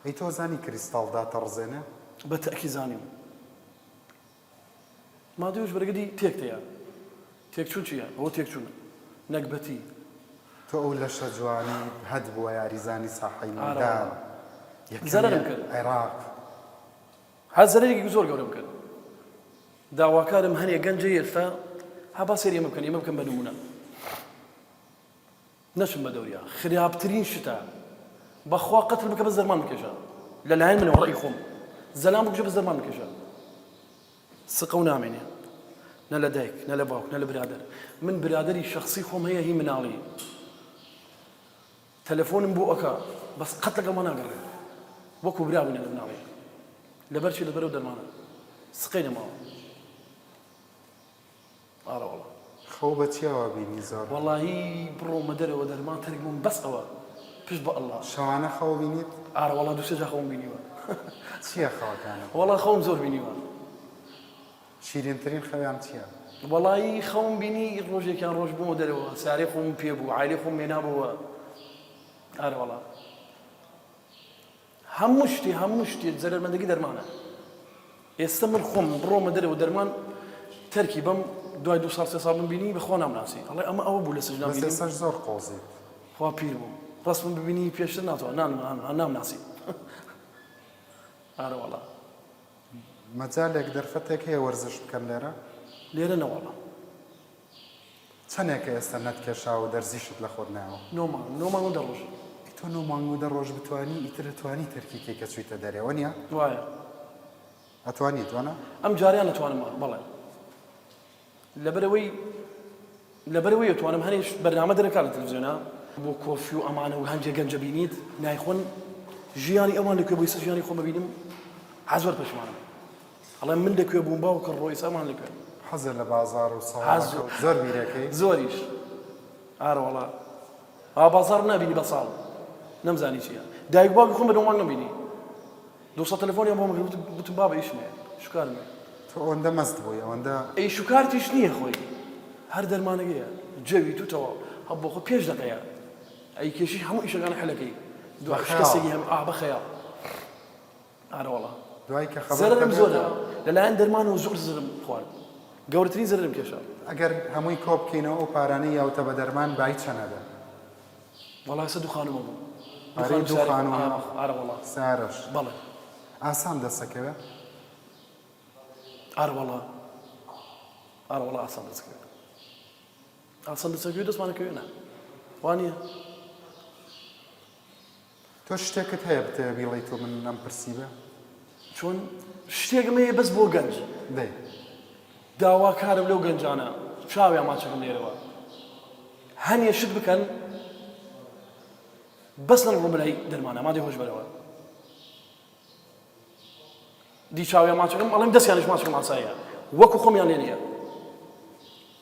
ئەی تۆ زانی کریستاڵ داتەڕزێنێ؟ بە تەئکی زانیم. مادەی هۆشبەرەکە دی تێکتەیە. تێکچوون چییە؟ ئەوە تێکچوونە. نەگبەتی. تۆ ئەو لەشە جوانەی هەت بووە یاریزانی ساحەی ئارە مەیدان وەڵا. یەکەمی زەرەرم کرد. عێراق. هەر زەرەرێکی زۆر گەورەم کرد. داواکارم هەنێ گەنجە ئێستا ها با سەیری ئێمە بکەن ئێمە بکەن بە نموونە. نەچم بە دەوریا خراپترین شتە بەخوا قەتل بکە بەس دەرمان بکێشە لەلایەن منەوە ڕەئی خۆم زەلام بکوژە بەس دەرمان بکێشە سقە و نامێنێ نە لە دایک نە لە باوک نە لە برادەر من برادەری شخصی خۆم هەیە هی مناڵی تەلەفۆنم بۆ ئەکا بەس قەت لەگەڵما ناگەڕێ وەکو برا بووینە لە مناڵی لەبەر چی لەبەرەو دەرمانە سقەی نەماوە ئارە وەڵا. خەو بە چیاوە بینی زۆر. وەڵایی بڕۆمە دەرەوە دەرمان تەرک بووم بەس ئەوە پشت بە اللە. شەوانە خەو بینیت؟ ئارە وەڵا دوو سێ جار خەوم بینیوە. چیە خەوەکانت؟ وەڵا خەوم زۆر بینیوە. شیرینترین خەویان چیە؟ وەڵایی خەوم بینی ڕۆژێکیان ڕۆژ بوومە دەرەوە سارەی خۆمم پێ بوو عایلەی خۆم هێنابۆوە ئارە وەڵا. هەموو شتێ هەموو شتێ زەرەرمەندەکەی دەرمانە ئێستا من خۆم بڕۆمە دەرەوە دەرمان تەرکی بەم دوای دو ساڵ سێ ساڵ بمبینی بەخوا نامناسی ئەڵێ ئەمە ئەوە بوو لە سجنا بەس بینیم ئێستاش زۆر قۆزیت. خوا پیر بووم ڕەسمم ببینی پێشتر ناتوان نان نامناسی ئارە وەڵا. مەجالێک دەرفەتێک هەیە وەرزش بکەن لێرە؟ لێرە نەوەڵا. چەنێکە ئێستا نەتکێشاوە و دەرزیشت لە خۆت ناوە؟ نۆ مانگ، نۆ مانگ و دە ڕۆژ. ئەی تۆ نۆ مانگ و دە ڕۆژ بتوانی ئیتر ئەتوانی تەرکی کەی کە چویتە دەرێ وەنیە؟ وایە. ئەتوانیت وەنا؟ ئەم جارەیان ئەتوانم بەڵێ. لەبەرئەوەی لەبەرئەوەی ئەتوانم هەنێ بەرنامە دەرەکا لە تەلەفزیۆنا بۆ کۆفی و ئەمانە و هەندێ گەنجە بینیت نایخۆن ژیانی ئەوان لەکوێ بۆ ئیستا ژیانی خۆم ببینم هەر زۆر پەشیمانم. ئەڵێم من لەکوێ بووم باوکە ڕۆیس ئەمان لەکوێن. حەزە لە بازاڕ و سەواڵەکە و زۆر بیرەکەی؟ زۆریش ئارە وەڵا ئا بازاڕم نابینی بە ساڵ نەمزانی چییە دایک باوکی خۆم بە نۆ مانگ نەمبینی 200 تەلەفۆنیان بۆم کرد وتم بابە ئیشم هەیە شوکارم هەیە. تۆ ئەوەندە مەست بووی ئەوەندە. ئەی شوکارتیش نییە خۆی هەر دەرمانەکەیە جەوی تو تەواو هە بۆ خۆ پێش دەقەیە ئەی کێشی هەموو ئیشەکان حەلەکەی دوای شکستێکی هەم ئا بە خەیاڵ. ئارەوەڵا دوای کە خەبەر زەرەرم زۆرە دەبێتەوە لەلایەن دەرمانەوە زۆر زەرەرم خوارد گەورەترین زەرەرم کێشا. ئەگەر هەمووی کۆ بکەینەوە ئەو پارانەی یاوتە بە دەرمان بای چەنە بێ؟ وەڵا ئێستا دوو خانوومە بوو دوو پارەی خانوو دوو سارێ خانوو ئارە ئارەوەڵا سارەش بەڵێ ئاسان دەسەکەوێ؟ ئارەوەڵا ئارەوەڵا ئاسان دەسەکەوێ ئاسان دەسەکەوێ دەستمانەکەوێ نا وانییە؟ تۆ شتێکت هەیە بتەوێ بیڵێیت و من نەمپرسیبێ؟ چۆن شتێکم هەیە بەس بۆ گەنج. دەی. داواکارم لەو گەنجانە چاویان ماچەکەم لێرەوە هەنێ شت بکەن بەس نەڕۆن بەلای دەرمانە مادەی هۆشبەرەوە. دی چاویان ماچەکەم ئەڵێم دەستیانیش ماچەکەم ئاساییە وەکو خۆمیان لێ نییە.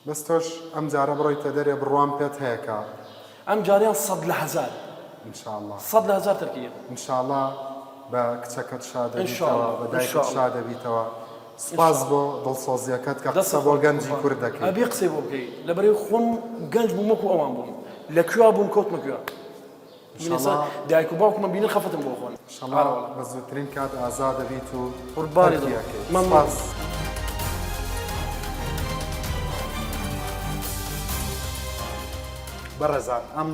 بەس تۆش ئەم جارە بڕۆیتە دەرێ بڕوام پێت هەیە کە. ئەم جارەیان سەد لە هەزار. ان شاء اللە. سەد لە هەزار تەرکی یەکەم. ان شاء اللە بە کچەکەت شا ان شاء دەبیتەوە اللە بە ان دایکت شاء شا اللە. دەبیتەوە ان سوپاس شاء بۆ اللە. دڵسۆزیەکەت کە دەستت قسە بۆ خۆش گەنجی قوربان کورد دەکەی. ئەبێ قسەی بۆ بکەی لەبەرئەوەی خۆم گەنج بووم وەکو ئەوان بووم لە کوێ بووم کەوتمە کوێ. من ئێستا ئینشەڵا دایک و باوکمم بینن خەفەتم بۆ خۆن. ئینشەڵا ئارە وەڵا. بە زووترین کات ئازاد دەبیت و قوربانی تەرکی دڵم. ئەکەیت. مەمنون. سوپاس. بەڕێزان ئەم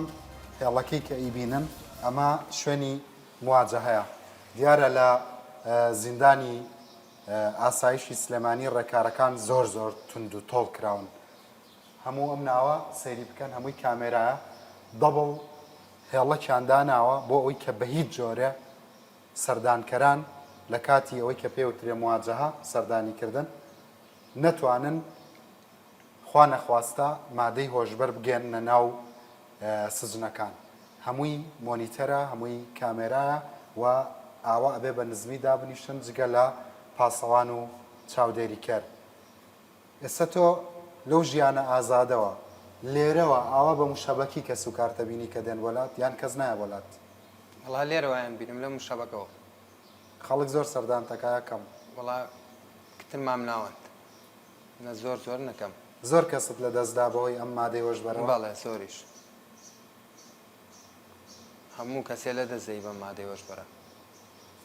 هێڵەکەی کە ئیبینن ئەمە شوێنی مواجەهەیە. دیارە لە زیندانی ئاسایشی سلێمانی ڕێکارەکان زۆر زۆر توند و تۆڵ کراون. هەموو ئەم ناوە سەیری بکەن هەمووی کامێرایە double هێڵەکیان داناوە بۆ ئەوەی کە بە هیچ جۆرێ سەردانکەران لە کاتی ئەوەی کە پێوترێ مواجەهە سەردانی کردن نەتوانن خوا نەخواستە مادەی هۆشبەر بگەیەننە ناو سجنەکان هەمووی مۆنیتەرە هەمووی کامێرایە و ئاوا ئەبێ بە نزمی دابنیشن جگە لە پاسەوان و چاودێریکەر ئێستا تۆ لەو ژیانە ئازادەوە لێرەوە ئاوا بە موشەبەکی کەس و کارتە بینی کە دێن بۆ لات یان کەس نایە بۆ لات؟ وەڵا لێرەوە ئەیان بینم لە موشەبەکەوە. خەڵک زۆر سەردانت ئەکا یا کەم؟ وەڵا کتر مام ناوەند نە زۆر زۆر نە کەم. زۆر کەست لە دەست دا بەهۆی ئەم مادەی هۆشبەرەوە؟ بەڵێ زۆریش. هەموو کەسێ لە دەست دەی بەم مادەی هۆشبەرە.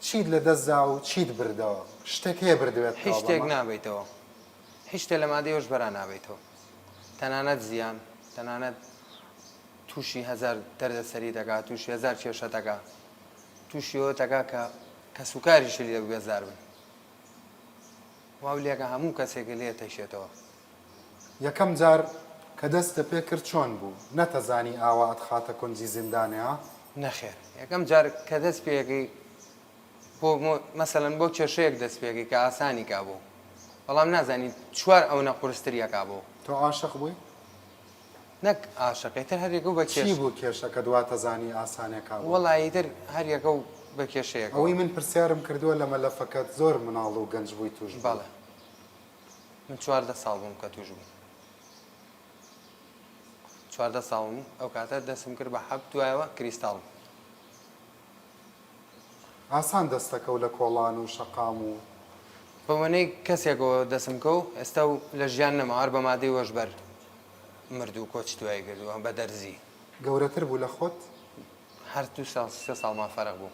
چیت لە دەست دا و چیت بردەوە؟ شتێک هەیە بردبێتتەوە هیچ شتێک بەمە؟ نابەیتەوە. هیچ شتێ لە مادەی هۆشبەرا نابەیتەوە. تەنانەت زیان، تەنانەت تووشی هەزار دەردەسەری دەکا، تووشی هەزار کێشە دەکا. تووشی ئەوە دەکا کە کەسوکاریشی لێ بێزار بن. واو لێکە هەموو کەسێک لێ تەشێتەوە. یەکەم جار کە دەستت پێ کرد چۆن بوو؟ نەتەزانی ئاوا ئەتخاتە کونجی زیندانێ ها؟ نەخێر یەکەم جار کە دەست پێ ئەکەی بۆ مەسەلەن بۆ کێشەیەک دەست پێ ئەکەی کە ئاسانی کا بۆ بەڵام نازانی چوار ئەونە قورستری ئەکا بۆ. تۆ عاشق بووی؟ نەک عاشق ئیتر هەر یەکەو بە کێش. چی بوو کێشەکەت واتەزانی ئاسانێکا بۆ؟ وەڵا ئیتر هەر یەکەو بە کێشەیەکەوە. ئەوەی من پرسیارم کردووە لە مەلەفەکەت زۆر مناڵ و گەنج بووی تووش بووی. بەڵێ من 14 ساڵ بووم کە تووش بووم. 14 ساڵ بووم ئەو کاتە دەستم کرد بە حەب دوایەوە کریستاڵ بوو. ئاسان دەستەکەو لە کۆڵان و شەقام و. بەوەنەی کەسێکەوە دەسم کەو ئێستا و لە ژیان نەما هەر بە مادەی هۆشبەر مرد و کۆچی دوایی کردووە بە دەرزی. گەورەتر بوو لە خۆت؟ هەر دوو ساڵ سێ ساڵمان فەرق بوو.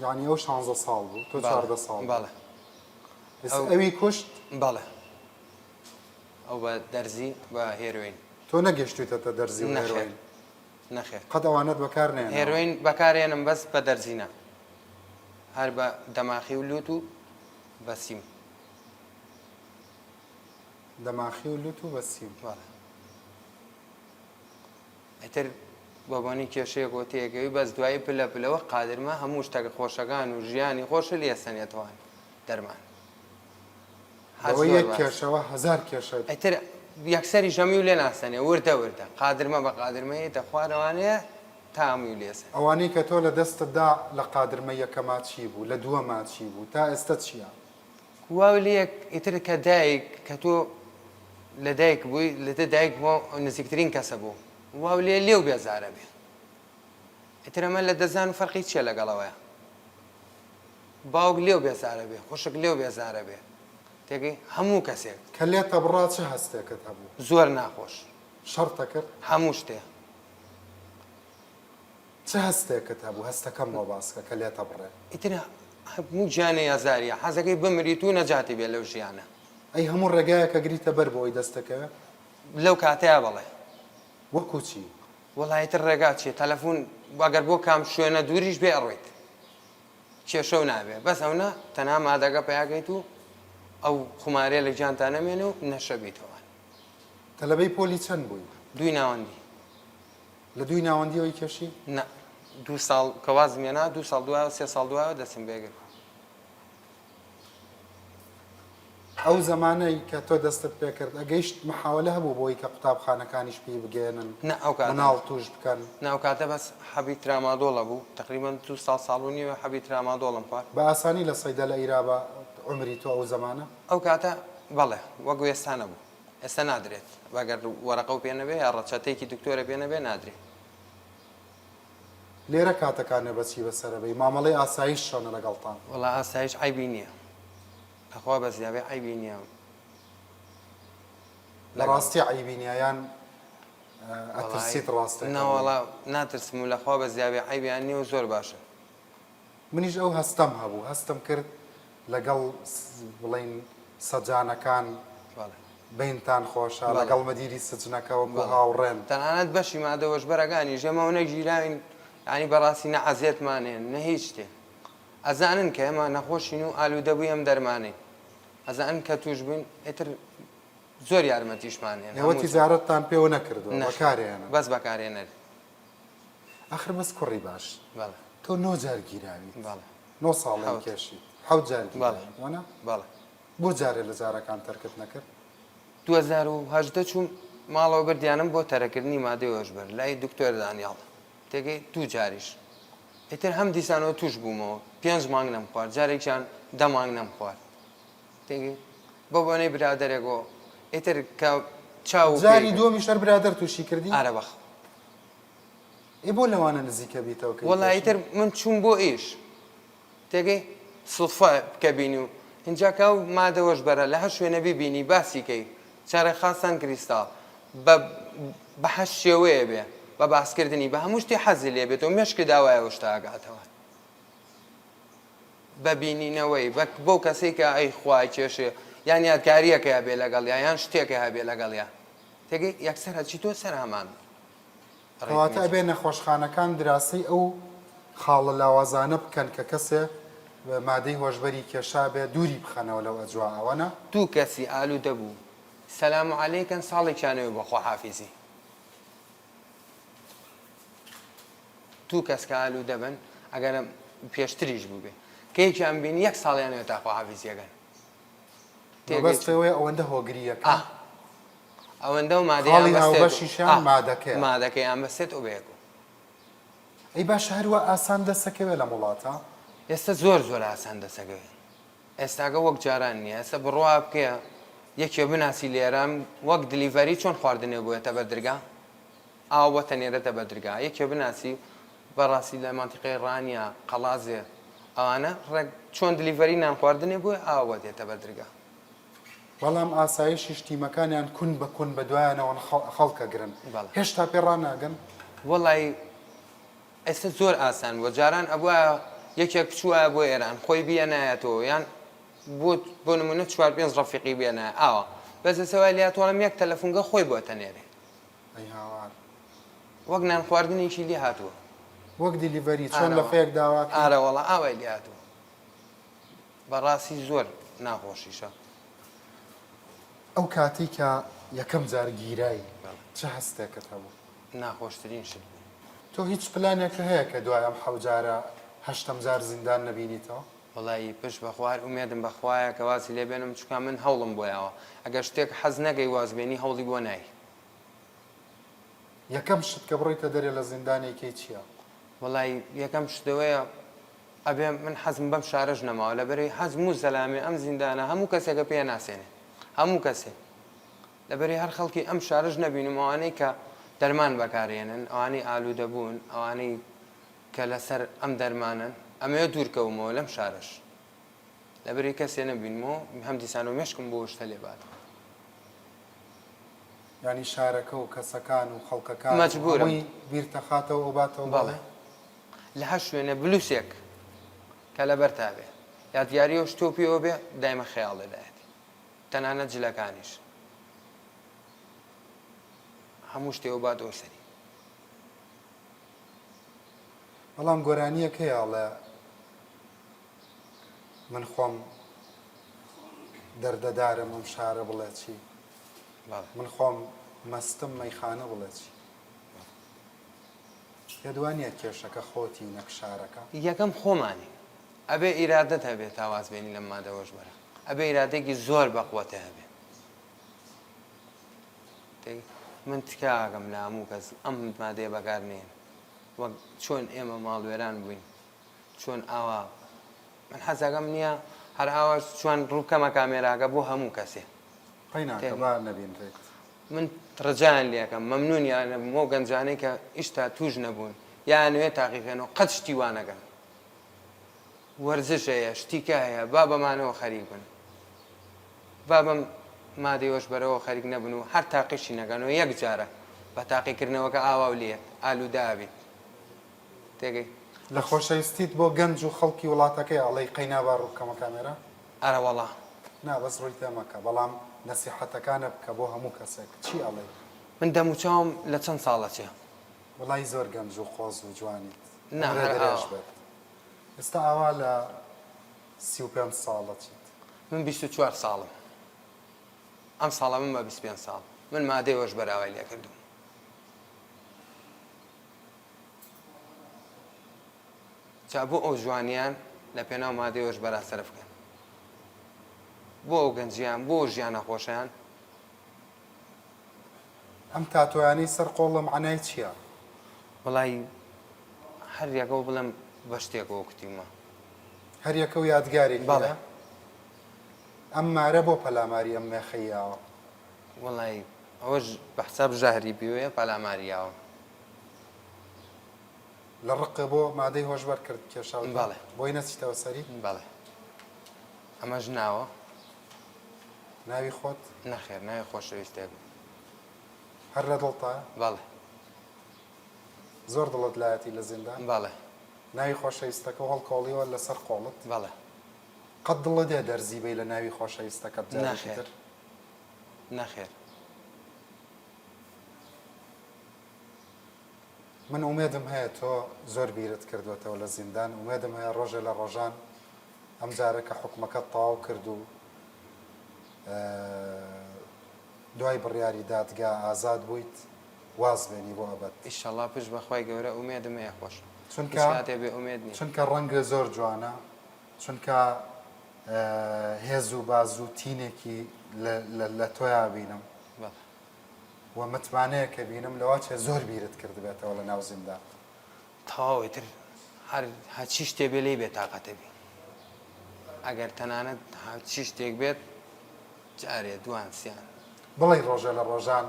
یانی ئەو شانزە ساڵ بوو تۆ 14 ساڵ بووی؟ بەڵێ. ئێستا ئەوی کوشت؟ بەڵێ ئەو بە دەرزی بە هێرۆین. تۆ نەگەشتویتەتە دەرزی و هێرۆین؟ نەخێر. قەت ئەوانەت بەکار نەهێناوە؟ هێرۆین بەکار هێنم بەس بە دەرزی نا هەر بە دەماخی و لوت و بە سیم. دەماخی و لوت و بە سیم. بەڵێ. ئیتر بە بۆنەی کێشەیەکەوە تێکەوی بەس دوایی پلە پلە وەک قادرمە هەموو شتەکە خۆشەکان و ژیانی خۆشت لێ سەنێتەوە دەرمان. لەوەی یەک کێشەوە هەزار کێشە. ئیتر یەکسەریش هەمووی لێ ناسەنێ وردە وردە قادرمە بە قادرمە یەتە خوارەوانەیە تا هەمووی لێ سەنێ. ئەوانەی کە تۆ لە دەستت دا لە قادرمە یەکەما چی بوو لە دووەما چی بوو تا ئێستە چییە؟ واو لێک ئیتر کە دایک کە تۆ لە دایک بووی لە تە دایک بووە نزیکترین کەسە بوو واو لێ لێو بێزارە بێ ئیتر ئەمە لە دەستدان و فەرقی چییە لەگەڵەوەیە باوک لێو بێزارە بێ خوشک لێو بێزارە بێ تێگەی هەموو کەسێک. کە لێتە بڕا چ هەستێکت هەبوو؟ زۆر ناخۆش. شەڕت ئەکرد؟ هەموو شتێ. چ هەستێکت هەبوو؟ هەستەکەم بۆ باس کە کە لێتە بڕێ. ئیتر هەموو گیانێ ئازاریە حەزەکەی بمریت و نەجاتی بێ لەو ژیانە. ئەی هەموو ڕێگایەک ئەگریتە بەر بۆ ئەوەی دەستت کەوێ؟ لەو کاتەیا بەڵێ. وەکوو چی؟ وەڵا ئیتر ڕێگا چیە تەلەفون ئەگەر بۆ کام شوێنە دووریش بێ ئەڕۆیت. کێشەو نابێ بەس ئەونە تەنها مادەکە پەیاکەیت و ئەو خومارەیە لە گیانتا نەمێنێ و نەشە بیتەوە. تەلەبەی پۆلی چەند بووی؟ دووی ناوەندی. لە دووی ناوەندیەوەی کێشی؟ نا دوو ساڵ کە وازم هێنا دوو ساڵ دوایەوە سێ ساڵ دوایەوە دەستم پێ کرد. ئەو زەمانەی کە تۆ دەستت پێ کرد ئەگەیشت محاوەلە هەبوو بۆی کە قوتابخانەکانیش پێی بگەیەنن نا ئەو کاتە مناڵ تووش بکەن؟ نا ئەو کاتە بەس حەبی ترامادۆڵ هەبوو تەقریبەن دوو ساڵ ساڵ و نیوێ حەبی ترامادۆڵم خوارد. بە ئاسانی لە سەیدەلە ئیرا بە عومری تۆ ئەو زەمانە؟ ئەو کاتە بەڵێ وەک ئێستا نەبوو ئێستا نادرێت ئەگەر وەرەقەو پێ نەبێ یا ڕەچەتەیەکی دکتۆرە پێ نەبێ نادرێ. لێرە کاتەکانت بە چی بەسەرەبەی؟ مامەڵەی ئاسایش چۆنە لەگەڵتان؟ وەڵا ئاسایش عەیبی نییە لەخوا بەزیابێ عەیبی نییە. لە ڕاستی عەیبی نییە یان ئەترسیت ڕاستەکە بڵێی؟ نەوەڵا ناترسم و لەخوا بەزیابێ عەیبیان نییە و زۆر باشن. منیش ئەو هەستەم هەبوو، هەستم کرد لەگەڵ بڵێین سەجانەکان بەینتان خۆشە، لەگەڵ مەدیری سجنەکە وەکو هاوڕێن. تەنانەت بەشی مادە هۆشبەرەکانیش ئێمە ئەونە گیراوین یانی بەڕاستی نە عەزێتمان هەیە نە هیچ شتێ. ئەزانن کە ئێمە نەخۆشین و ئالوودە بووی ئەم دەرمانەین ئەزانن کە توش بووین ئیتر زۆر یارمەتیشمان هێن ئێوە تیجارەتتان پێوە نەکردووە بەکارێنن بەس بەکارێنەر ئەخر بەس کوڕی باش بەڵێ تۆ نۆ جار گیراویت بەڵێ نۆ ساڵ کێشیت حەوت جار گیراویت وەنە بەڵێ بۆ جارێ لە جارەکان تەرکت نەکرد؟ 2018 چووم ماڵەوە بردیانم بۆ تەرەکردنی مادەی هۆشبەر لای دکتۆر دانیاڵ تێگەی دوو جاریش ئیتر هەم دیسانەوە توش بوومەوە پێنج مانگ نەمخوارد جارێکیان دە مانگ نەمخوارد تێگەی بۆ بۆنەی برادەرێکەوە ئیتر کە چاو جاری دووەمیش هەر برادەر تووشی کردی؟ ئارە بەخ ئێ بۆ لەوانە نزیکە بیتەوە کە وەڵا ئیتر من چووم بۆ ئیش تێگەی سوتفە کە بینی و ئینجا کە ئەو مادە هۆشبەرە لە هەر شوێنە بیبینی باسی کەی چارە خاستان کریستاڵ بە بە هەر شێوەیە بێ بە باسکردنی بە هەموو شتی حەزی لێ بێتەوە مێشکی داوای ئەو شتە ئەگاتەوە بە بینینەوەی بە بەو کەسەی کە ئەی خوا کێشێ یان یادگاریەکە هەبێ لەگەڵیا یان شتێکە هەبێ لەگەڵیا تێگەی یەکسەر هەچی تۆ سەر هەمان کەواتە ئەبێ نەخۆشخانەکان دراسەی ئەو خاڵە لاوازانە بکەن کە کەسێ مادەی هۆشبەری کێشابێ دووری بخەنەوە لەو ئەجوائە وەنا؟ دوو کەسی ئالودە بوو سلام علیکن ساڵێکیانەوە بە خواحافیزی دوو کەس کە ئالودە بن ئەگەر پێشتریش بووبێ کە یەکیان بینی یەک ساڵیانەوە تا خواحافیزیەکەن مەبەست ئەوەیە ئەوەندە هۆگرییەکە ئا ئەوەندە و مادەیان خاڵی بەستێت و هاوبەشیشیان ئا مادەکەیە. مادەکەیان بەستێت و بەیەکەوە. ئەی باشە هەروا ئاسان دەسەکەوێ لەم وڵاتە؟ ئێستا زۆر زۆر ئاسان دەسەکەوێ ئێستاکە وەک جاران نییە ئێستا بڕوا بکە یەکێ بناسی لێرە وەک delivery چۆن خواردنێ بۆیەتە بەر درگا ئاو بۆتە نێرێتە بەر درگا یەکێ بناسی بەڕاستی لە مەنتیقەی ڕانیە قەڵازێ ئەوانە ڕێک چۆن delivery نان خواردنێ بۆیە ئاو بۆ دێتە بەر درگا. بەڵام ئاسایشیش تیمەکانیان کون بە کون بە دوایانەوەن خەڵک ئەگرن بەڵێ. هێشتا پێ ڕاناگەن؟ وەڵای ئێستا زۆر ئاسان بووە جاران ئەبوایە یەکێک بچوایە بۆ ئێران خۆی بیەنایەتەوە یان بۆ بۆ نمونە چوار پێنج ڕەفیقی بێنایە ئاوا بەس ئێستا وای لێهاتووە ئەڵێم یەک تەلەفونگە خۆی بۆ ئەتەنێرێ. ئەی هاوار. وەک نان خواردنێکی لێ هاتووە. وەک delivery چۆن لەفەیەک داواکەی. ئارەوەڵا ئاوای لێ هاتووە. بەڕاستی زۆر ناخۆشیشە. ئەو کاتەی کە یەکەم جار گیرای چ هەستێکت هەبوو؟ ناخۆشترین شت بوو. تۆ هیچ پلانێکت هەیە کە دوای ئەم حەوجارە هەشتەم جار زیندان نەبینیتەوە؟ وەڵایی پشت بەخوا هەر ئومێدم بەخوایە کە وازی لێ بێنم چونکە من هەوڵم بۆ یاوە ئەگەر شتێک حەز نەکەی واز بێنی هەوڵی بۆ نای. یەکەم شت کە بڕۆیتە دەرێ لە زیندان ئەیکەی چیە؟ وەڵایی یەکەم شت ئەوەیە ئەبێ من حەزم بەم شارەش نەماوە لەبەرەی هەموو زەلامێ ئەم زیندانە هەموو کەسێکە پێ ناسێنێ هەموو کەسێ لەبەری هەر خەڵکی ئەم شارەش نەبینم ئەوانەی کە دەرمان بەکارێنن ئەوانەی ئالوودە بوون ئەوانەی کە لەسەر ئەم دەرمانەن ئەمەوێ دوورکەومەوە لەم شارەش لەبەری کەسێ نەبینمەوە هەم دیسانەوە مێشکم بۆ شتە لێ بات. یانی شارەکە و کەسەکان و خەڵکەکان و مەجبورم. هەمووی بیرتەخاتەوە ئەوباتەوە بەڵێ بەڵێ؟ لە هەر شوێنێ بلوسێک کە لەبەرتا بێ یادگاری ئەو شتەو پێوە بێ دایمە خەیاڵێ دایەتی تەنانەت جلەکانیش هەموو شتێ ئەوباتەوە سەری. بەڵام گۆرانییەک هەیە ئەڵێ من خۆم دەردەدارم ئەم شارە بڵێ چی من خۆم مەستم مەیخانە بڵێ چی پێت وا نییە کێشەکە خۆتی نەک شارەکە؟ یەکەم خۆمانین ئەبێ ئیرادەت هەبێ تا واز بێنی لەم مادە هۆشبەرە ئەبێ ئیرادەیەکی زۆر بەقوەتە هەبێ من تکا ئەکەم لە هەموو کەس ئەم مادەیە بەکار نێن وەک چۆن ئێمە ماڵوێران بووین چۆن ئاوا من حەزەکەم نییە هەر ئاوا چۆن ڕووکەمە کامێراکە بۆ هەموو کەسێ قەیناکە با نەبینرێت من ڕجایان لەکەم مەمنونیانە بۆ گەنجانەی کە ئیشتا توش نەبوون یانوێ تاقیکەنەوە قەت شتی وانەکەن وەرزش هەیە شتیکە هەیە با بەمانەوە خەریک بن با بەم مادەی هۆشبەرەوە خەریک نەبن و هەر تاقیشی نەکەن و یەک جارە بە تاقیکردنەوەکە ئاوا و لێت ئالوودە ئەبیت تێگەی. لە خۆشەویستیت بۆ گەنج و خەڵکی وڵاتەکەی ئەڵێی قەینا با ڕوو بکەمە کامێرا؟ ئەرەوەڵا. نا بەس ڕووی تێ مەکە بەڵام نەسیحەتەکانە بکە بۆ هەموو کەسێک چی ئەڵێی؟ من دەموچاوم لە چەند ساڵ ئەچێ؟ وەڵایی زۆر گەنج و قۆز و جوانیت نا عومرە هەر درێژ ئاوا. بێت. ئێستا ئاوا لە. 35 ساڵە چیت؟ من 24 ساڵم ئەم ساڵە من بە 25 ساڵ من مادەی هۆشبەر ئاوای لێ کردووم. جا بۆ ئەو جوانیان لە پێناو مادەی هۆشبەرا سەرف کەن بۆ ئەو گەنجیان بۆ ئەو ژیانە خۆشیان. ئەم تاتۆیانەی سەر قۆڵە مەعنای چیە؟ وەڵای هەر یەکەو بڵێم بە شتێکەوە کوتیومە. هەر یەکەو یادگارێکی بەڵێ. ئەم مارە بۆ پەلاماری ئەم مێخەی یاوە؟ وەڵای ئەوەش بە حساب ژەهری بیوەیە پەلاماری یاوە. لە ڕق بۆ مادەی هۆشبەر کرد کێشاوتە؟ بەڵێ. بۆی نەچیتەوە سەری؟ بەڵێ. ئەمەش ناوە. ناوی خۆت؟ نەخێر ناوی خۆشەویستێکم. هەر لە دڵتایە؟ بەڵێ. زۆر دڵت لایەتی لە زیندان؟ بەڵێ. ناوی خۆشەویستەکەو هەڵکۆڵیوە لەسەر قۆڵت؟ بەڵێ. قەت دڵت دێ دەرزی بەی لە ناوی خۆشەویستەکەت جارێکی نەخێر. تر؟ نەخێر. من ئومێدم هەیە تۆ زۆر بیرت کردوەتەوە لە زیندان ئومێدم هەیە ڕۆژێ لە ڕۆژان ئەم جارە کە حوکمەکەت تەواو کرد و دوای بڕیاری دادگا ئازاد بوویت واز بێنی بۆ ئەبەد. ئیشەڵا پشت بە خوای گەورە ئومێدم هەیە خۆش هیچ چونکە کاتێ بێ ئومێد نیم. چونکە ڕەنگت زۆر جوانە چونکە هێز و بازوو تینێکی لە تۆیا بینم. بەڵێ. و متمانەیەکە بینم لەوەچێ زۆر بیرت کردبێتەوە لە ناو زیندان. تەواو ئیتر هەر هەرچی شتێ بێ لێی بێتاقەتە بی ئەگەر تەنانەت هەرچی شتێک بێت جارێ دوان سیان. بڵێی ڕۆژێ لە ڕۆژان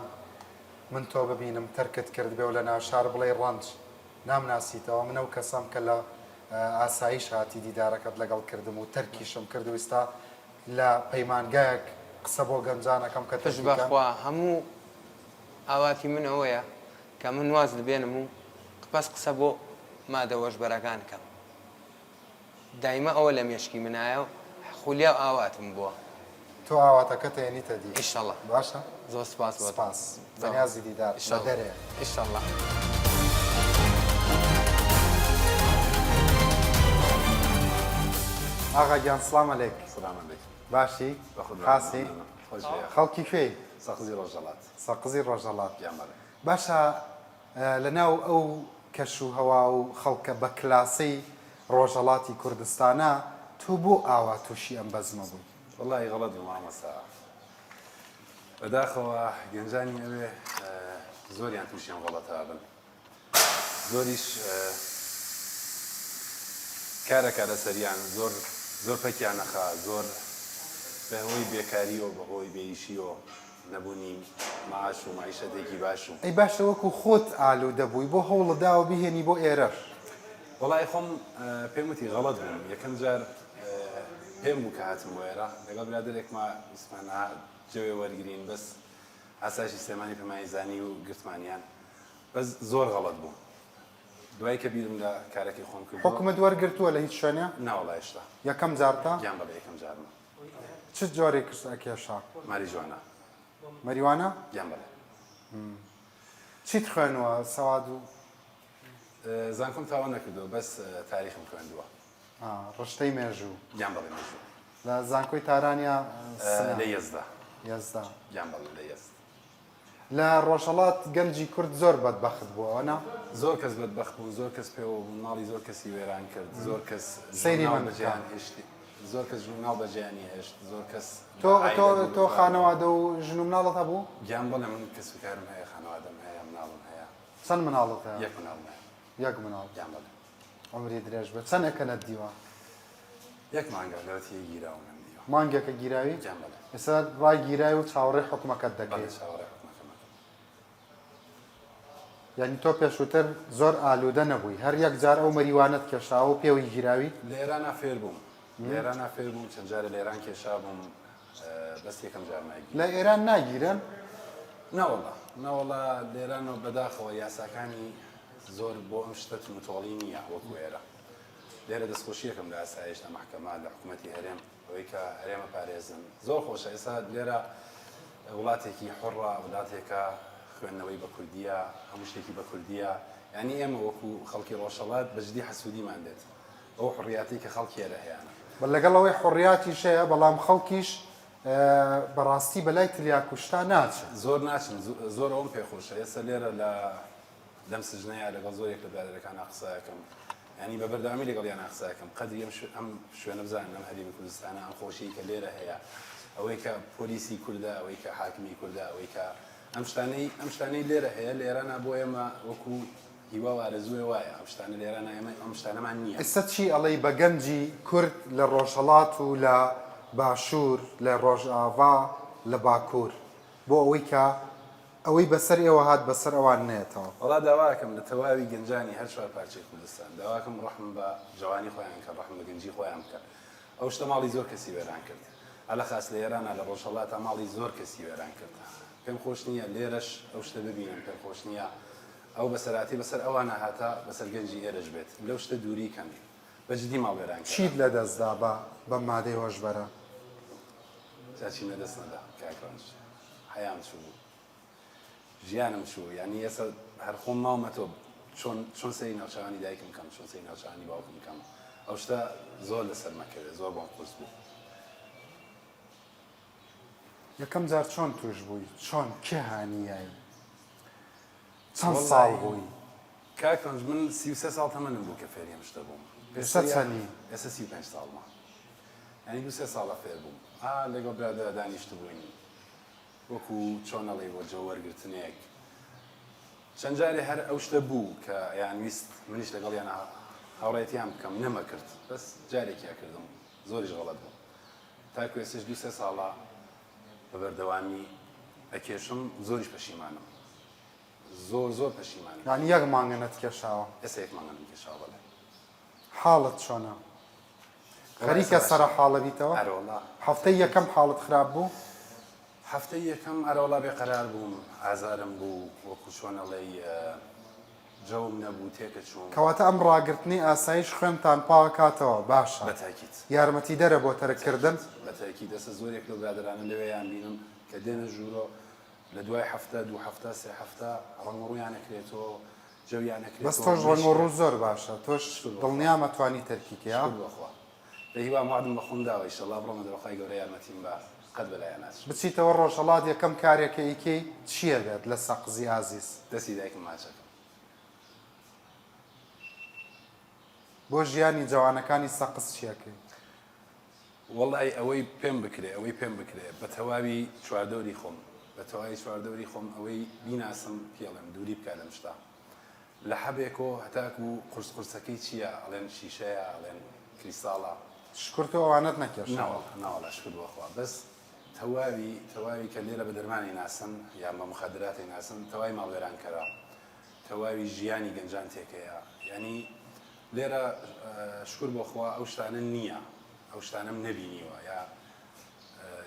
من تۆ ببینم تەرکت کردبێ و لە ناو شار بڵێی ڕەنج نامناسیتەوە من ئەو کەسەم کە لە ئاسایش هاتی دیدارەکەت لەگەڵ کردم و تەرکیشم کرد و ئیستا لە پەیمانگایەک قسە بۆ گەنجان ئەکەم کە پشت تەرکی کەن. بەخوا هەموو ئاواتی من ئەوەیە کە من واز بێنم و بەس قسە بۆ مادە هۆشبەرەکان کەم دایمە ئەوە لە مێشکی منایە و خولیا و ئاواتم بووە. تۆ ئاواتەکەت ئەیەنیتە دی. ئیشەڵا. باشە. زۆر سوپاس بۆ تۆ. سوپاس. بەنیازی دیدار. لە دەرێ. ئیشەڵا. ئاغا گیان سڵام عەلەیک. سلام علیکم. باشی؟ بەخودمان خاسی؟ مەمنونم. خۆش بێ. خەڵکی کوێی؟ سەقزی ڕۆژهەڵات. سەقزی ڕۆژهەڵات. گیان بەڵێ. باشە لە ناو ئەو کەش و هەوا و خەڵکە بە کلاسەی ڕۆژهەڵاتی کوردستانا تۆ بۆ ئاوا تووشی ئەم بەزمە بووی؟ وەڵاهی غەڵەت بووم مامۆستا. بەداخەوە گەنجانی ئەوێ زۆریان تووشی ئەم غەڵەتە ئەبن. زۆریش کارەکا لەسەریان زۆر زۆر پەکیان ئەخا زۆر بەهۆی بێکاریەوە بەهۆی بێئیشیەوە نەبوونی معاش و مەعیشەتێکی باش و. ئەی باشە وەکو خۆت ئالوودە بووی بۆ هەوڵت داوە بیهێنی بۆ ئێرەش؟ وەڵای خۆم پێم وتی غەڵەت بووم یەکەم جار پێم بوو کە هاتم بۆ ئێرە لەگەڵ برادەرێکما ویستمان جەوێ وەرگرین بەس ئاسایشی سلێمانی پێمانی زانی و گرتمانیان بەس زۆر غەڵەت بووم دوای کە بیرم لە کارەکەی خۆم کردەوە. حوکمت وەرگرتووە لە هیچ شوێنێ؟ ناوەڵا هێشتا. یەکەم جارتە؟ گیان بەڵێ یەکەم جارمە. چ جۆرێکشت ئەکێشا؟ ماریجوانا. مەریوانە؟ گیان بەڵێ. چیت خوێنووە سەواد و؟ زانکۆم تەواو نەکردووە بەس تاریخم خوێندووە. ڕشتەی مێژوو؟ گیان بەڵێ مێژوو. لە زانکۆی تاران یا سنە؟ لە یەزدا. یەزدا. گیان بەڵێ لە یەزد. لە ڕۆژهەڵات گەنجی کورد زۆر بەدبەخت بووە وەنا؟ زۆر کەس بەدبەخت بوو، زۆر کەس پێوە بوو، ماڵی زۆر کەسی وێران کرد، زۆر کەس ژن و سەیری مناڵ من بکە. بەجێیان هێشت، زۆر کەس ژن و مناڵ بەجێیانی هێشت، زۆر کەس تۆ لە تۆ عایلە دوور تۆ خرابوون. خانەوادە و ژن و مناڵت هەبوو؟ گیان بەڵێ من کەسوکارم هەیە، خانەوادەم هەیە، مناڵم هەیە. چەند مناڵت هەیە؟ یەک مناڵم هەیە. یەک مناڵ. گیان بەڵێ. عومری درێژ بێت. چەندێکە نەتدیوە؟ یەک مانگە لەوەتیی گیراوم نەمدیوە. مانگێکە گیراوی؟ گیان بەڵێ. ئێستا ڕاگیرای و چاوەڕێی حوکمەکەت دەکەی؟ بەڵێ چاوەڕێی حوکمەکەم ئەکەم. یانی تۆ پێشووتر زۆر ئالوودە نەبووی، هەر یەک جار ئەو مەریوانەت کێشاوە و پێوەی گیراوی؟ لە ئێرانا فێر بووم. لە ئێرانا فێر بووم، چەند جارێ لە ئێران کێشابووم، بەس یەکەم جار ناگیرام. لە ئێران ناگیرێن؟ نەوەڵا، نەوەڵا لێرانەوە بەداخەوە یاساکانی زۆر بۆ ئەم شتە توندوتۆڵی نییە وەکو ئێرە. لێرە دەستخۆشیەکەم لە ئاسایش، لە مەحکەمە، لە حکومەتی هەرێم، ئەوەی کە هەرێمە پارێزن زۆر خۆشە. ئێستا لێرە وڵاتێکی حوڕە، وڵاتێکە خوێندنەوەی بە کوردیە، هەموو شتێکی بە کوردیە. یانی ئێمە وەکو خەڵکی ڕۆژهەڵات بە جدی حەسوودیمان دێت بەو حوڕیاتەی کە خەڵکی ئێرە هەیانە. لەگەڵ ئەوەی حوڕیاتیش هەیە بەڵام خەڵکیش بەڕاستی بەلای تلیاک و شتا ناچن. زۆر ناچن زۆر ئەوەم پێ خۆشە ئێستا لێرە لە لەم سجنەیا لەگەڵ زۆرێک لە برادەرەکانا قسە ئەکەم یانی بە بەردەوامی لەگەڵیانا قسە ئەکەم قەدری ئەم ئەم شوێنە بزانن ئەم هەرێمی کوردستانە ئەم خۆشیی کە لێرە هەیە ئەوەی کە پۆلیسی کوردە ئەوەی کە حاکمی کوردە ئەوەی کە ئەم شتانەی ئەم شتانەی لێرە هەیە لە ئێرانە بۆ ئێمە وەکو هیوا و ئارەزووێ وایە ئەم شتانە لە ئێرانە ئێمە ئەم شتانەمان نییە. ئێستا چی ئەڵێی بە گەنجی کورد لە ڕۆژهەڵات و لە باشوور، لە ڕۆژئاڤا، لە باکوور بۆ ئەوەی کە ئەوەی بەسەر ئێوە هات بەسەر ئەوان نەیەتەوە؟ وەڵا داواکەم لە تەواوی گەنجانی هەر چوارپارچەی کوردستان داواکەم ڕەحم بە جەوانی خۆیان کەن ڕەحم بە گەنجی خۆیان بکەن ئەو شتە ماڵی زۆر کەسی وێران کرد ئەلەخاس لە ئێرانا لە ڕۆژهەڵاتا ماڵی زۆر کەسی وێران کرد پێم خۆش نییە لێرەش ئەو شتە ببینم پێم خۆش نییە ئەو بەسەرهاتی بەسەر ئەوانە هاتە بەسەر گەنجی ئێرەش بێت لەو شتە دووری کەن بە جدی ماڵ وێران کەرە. چیت لەدەست دا بە بەم مادەی هۆشبەرە؟ جا چیم لەدەست نەدا کاک ڕەنج حەیام چوو ژیانم چوو یانی ئێستا هەر خۆم ماومەتەوە چۆن چۆن سەیری ناوچاوانی دایکم کەم چۆن سەیری ناوچاوانی باوکم کەم ئەو شتە زۆر لەسەر مەکەوێ زۆر بۆم قورس بوو. یەکەم جار چۆن توش بووی چۆن کێ هانی یای چەند ساڵ بووی؟ کاک ڕەنج من 33 ساڵ تەمەنم بوو کە فێری ئەم شتە بووم. ئێستا چەنی؟ ئێستا 35 ساڵمە. یانی دوو سێ ساڵە فێر بووم. ئا لەگەڵ برادەرا دانیشتبووین وەکو چۆن ئەڵێی بۆ جەو وەرگرتنێک چەند جارێ هەر ئەو شتە بوو کە ئەیانویست منیش لەگەڵیانا هاوڕێیەتیان بکەم نەمەکرد بەس جارێکی ئەکردم زۆریش غەڵەت بوو تاکو ئێستاش دوو سێ ساڵە بە بەردەوامی ئەکێشم زۆریش پەشیمانم زۆر زۆر پەشیمانم. یانی یەک مانگە نەتکێشاوە؟ ئێستا یەک مانگە نەمکێشاوە بەڵێ. حاڵت چۆنە؟ خەریکە سەرە حاڵە بیتەوە؟ ئەرەوەڵا. هەفتەی یەکەم حاڵت خراپ بوو؟ هەفتەی یەکەم ئەرەوەڵا بێقەرار بووم ئازارم بوو وەکو چۆن ئەڵێی جەوم نەبوو تێکەچووم. کەواتە ئەم ڕاگرتنەی ئاسایش خوێنتان پاکاتەوە باشە بە تاکید. یارمەتیدەرە بۆ تەرک کردن؟ بە تاکید ئێستا زۆرێک لەو برادەرانە لەوێیان بینم کە دێنە ژوورۆ لە دوای هەفتە دوو هەفتە سێ هەفتە ڕەنگ و ڕوویان ئەکرێتەوە جەویان ئەکرێتەوە بەس تۆش ڕەنگ و ڕوو زۆر باشە تۆش دڵنیام ئەتوانی تەرکی کەی ها؟ شکر بۆ خوا بە هیوام وەعدم بە خۆم داوە ئیشەڵا بڕۆمە دەرەوە خوای گەورە یارمەتیم با قەت بەلایا ناچم. بچیتەوە ڕۆژهەڵات یەکەم کارێک کە ئیکەی چیە بێت لە سەقزی ئازیز؟ دەستی دایکم ماچەکەم. بۆ ژیانی جەوانەکانی سەقز چیەکەی؟ وەڵای ئەوەی پێم بکرێ ئەوەی پێم بکرێ بە تەواوی چواردەوری خۆم بە تەواوی چواردەوری خۆم ئەوەی بیناسم پێڵێم دووری بکا لەم شتە لە حەبێکۆ هەتاکو قورس قورسەکەی چییە ئەڵێن شیشەیە ئەڵێن کریستاڵە. شکور تۆ ئەوانەت نەکێشاوە. نەوەڵا نەوەڵا شکور بۆ خوا بەس تەواوی تەواوی کە لێرە بە دەرمانی ناسن یان بە مخدراتی ناسن تەواوی ماڵوێرانکەرە تەواوی ژیانی گەنجان تێکەیە یانی لێرە شکور بۆ خوا ئەو شتانە نییە ئەو شتانەم نەبینیوە یا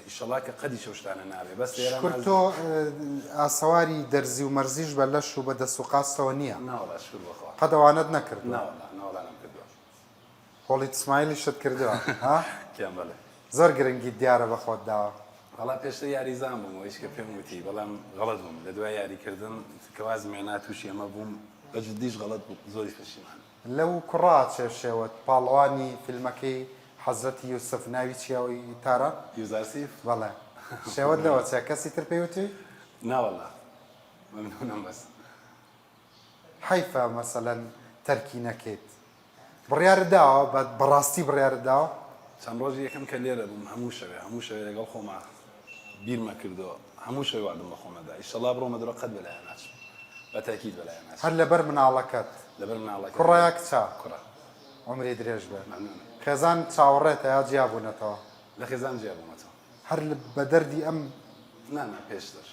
ئیشەڵا کە قەدیش ئەو شتانە نابێ بەس لێرە شکور تۆ ئاسەواری دەرزی و مەرزیش بە لەش و بە دەست و قاچتەوە نییە ناوەڵا شکور بۆ خوا قەت ئەوانەت نەکردووە ناوەڵا ناوەڵا نەمکردووە هۆڵی تسمایلیشت کردووە ها کیان بەڵێ زۆر گرنگیت دیارە بە خۆت داوە. وەڵا پێشتر یاریزان بووم ئەویش کە پێم وتی بەڵام غەڵەت بووم لە دوای یاریکردن کە وازم هێنا تووشی ئەمە بووم بە جدیش غەڵەت بوو زۆریش پەشیمانم. لەو کوڕە ئەچێ شێوەت پاڵەوانی فیلمەکەی حەزرەتی یوسف ناوی چیە ئەوی تاران؟ یوزارسیف؟ بەڵێ شێوەت لەوە چێ کەسی تر پێی وتوی؟ ناوەڵا مەمنونم بەس. حەیفە مەسەلەن تەرکی نەکەیت. بڕیارت داوە بە بەڕاستی بڕیارت داوە؟ چەند ڕۆژی یەکەم کە لێرە بووم هەموو شەوێ هەموو شەوێ لەگەڵ خۆما بیرمە کردەوە هەموو شەوێ وەعدم بە خۆمە دا ئیشەڵا بڕۆمە درۆ قەت بەلایا ناچم بە تەئکید بەلایا ناچم. هەر لەبەر مناڵەکەت؟ لەبەر مناڵەکەم. کوڕە یا کچە؟ کوڕە. عومری درێژ بێ. مەمنونم. خێزان چاوەڕێتە یا جیا بوونەتەوە؟ لە خێزان جیا بوومەتەوە. هەر بە دەردی ئەم. نا نا پێشتر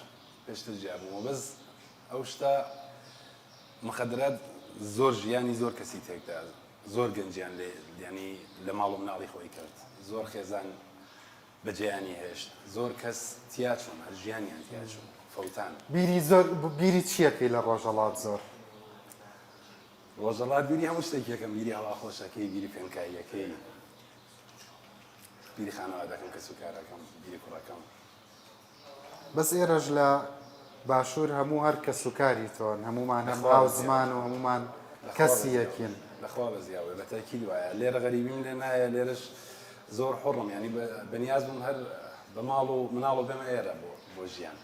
پێشتر جیا بوومەوە بەس ئەو شتە مخدرات زۆر ژیانی زۆر کەسی تێکدا زۆر گەنجیان لێ یانی لە ماڵ و مناڵی خۆی کرد زۆر خێزان بەجێیانی هێشت زۆر کەس تیا چوون هەر ژیانیان تیا چوو فەوتان. بیری زۆر بیری چیەکەی لە ڕۆژەڵات زۆر؟ ڕۆژەڵات بیری هەموو شتێک یەکەم بیری هەوا خۆشەکەی بیری فێنکاییەکەی بیری خانەوادەکەم کەسوکارەکەم بیری کوڕەکەم. بەس ئێرەش لە باشوور هەموو هەر کەسوکاری تۆن هەموومان هەم هاو زمان و هەموومان کەسی یەکین. لەخوا بەزیاوێ بە تەئکید وایە لێرە غەریبیم لێ نایە لێرەش. زۆر حوڕم یانی بەنیاز بووم هەر بە ماڵ و مناڵ و بێمە ئێرە بۆ بۆ ژیان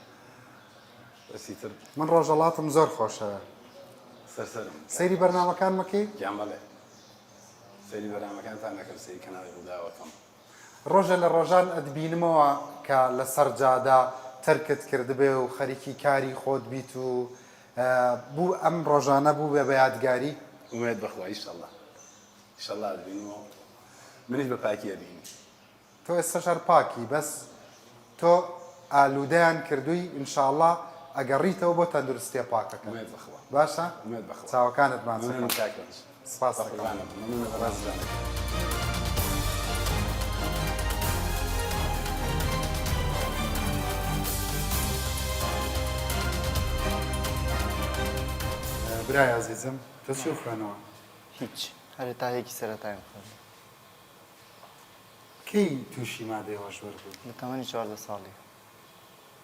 بەس ئیتر. من ڕۆژەڵاتم زۆر خۆشەوێ. سەر سەرم. سەیری بەرنامەکان مەکەی؟ گیان بەڵێ سەیری بەرنامەکانتان ئەکەم سەیری کەناڵی ڕووداو ئەکەم. ڕۆژێ لە ڕۆژان ئەتبینمەوە کە لەسەر جادە تەرکت کردبێ و خەریکی کاری خۆت بیت و بوو ئەم ڕۆژانە بووبێ بە یادگاری؟ ئومێد بەخوا ئیشەڵا ئیشەڵا ئەتبینمەوە منیش بە پاکی ئەبینی. تۆ ئێستاش هەر پاکی بەس تۆ ئالودەیان کردووی ان شاء اللە ئەگەڕیتەوە بۆ تەندروستیە پاکەکەت ئومێد بەخوا باشە ئومێد بەخوا چاوەکانت ماچ مەمنونم ئەکەم کاک ڕەنج سپاست ئەکەم بەقوربانت بم مەمنون لە ڕێز بەڕێزتان. برای ئازیزم تۆ چی خوێنەوە؟ هیچ هەر تا یەکی سەرەتایم خوێندووە. کەی تووشی مادەی هۆشبەر بووی؟ لە تەمەنی 14 ساڵی.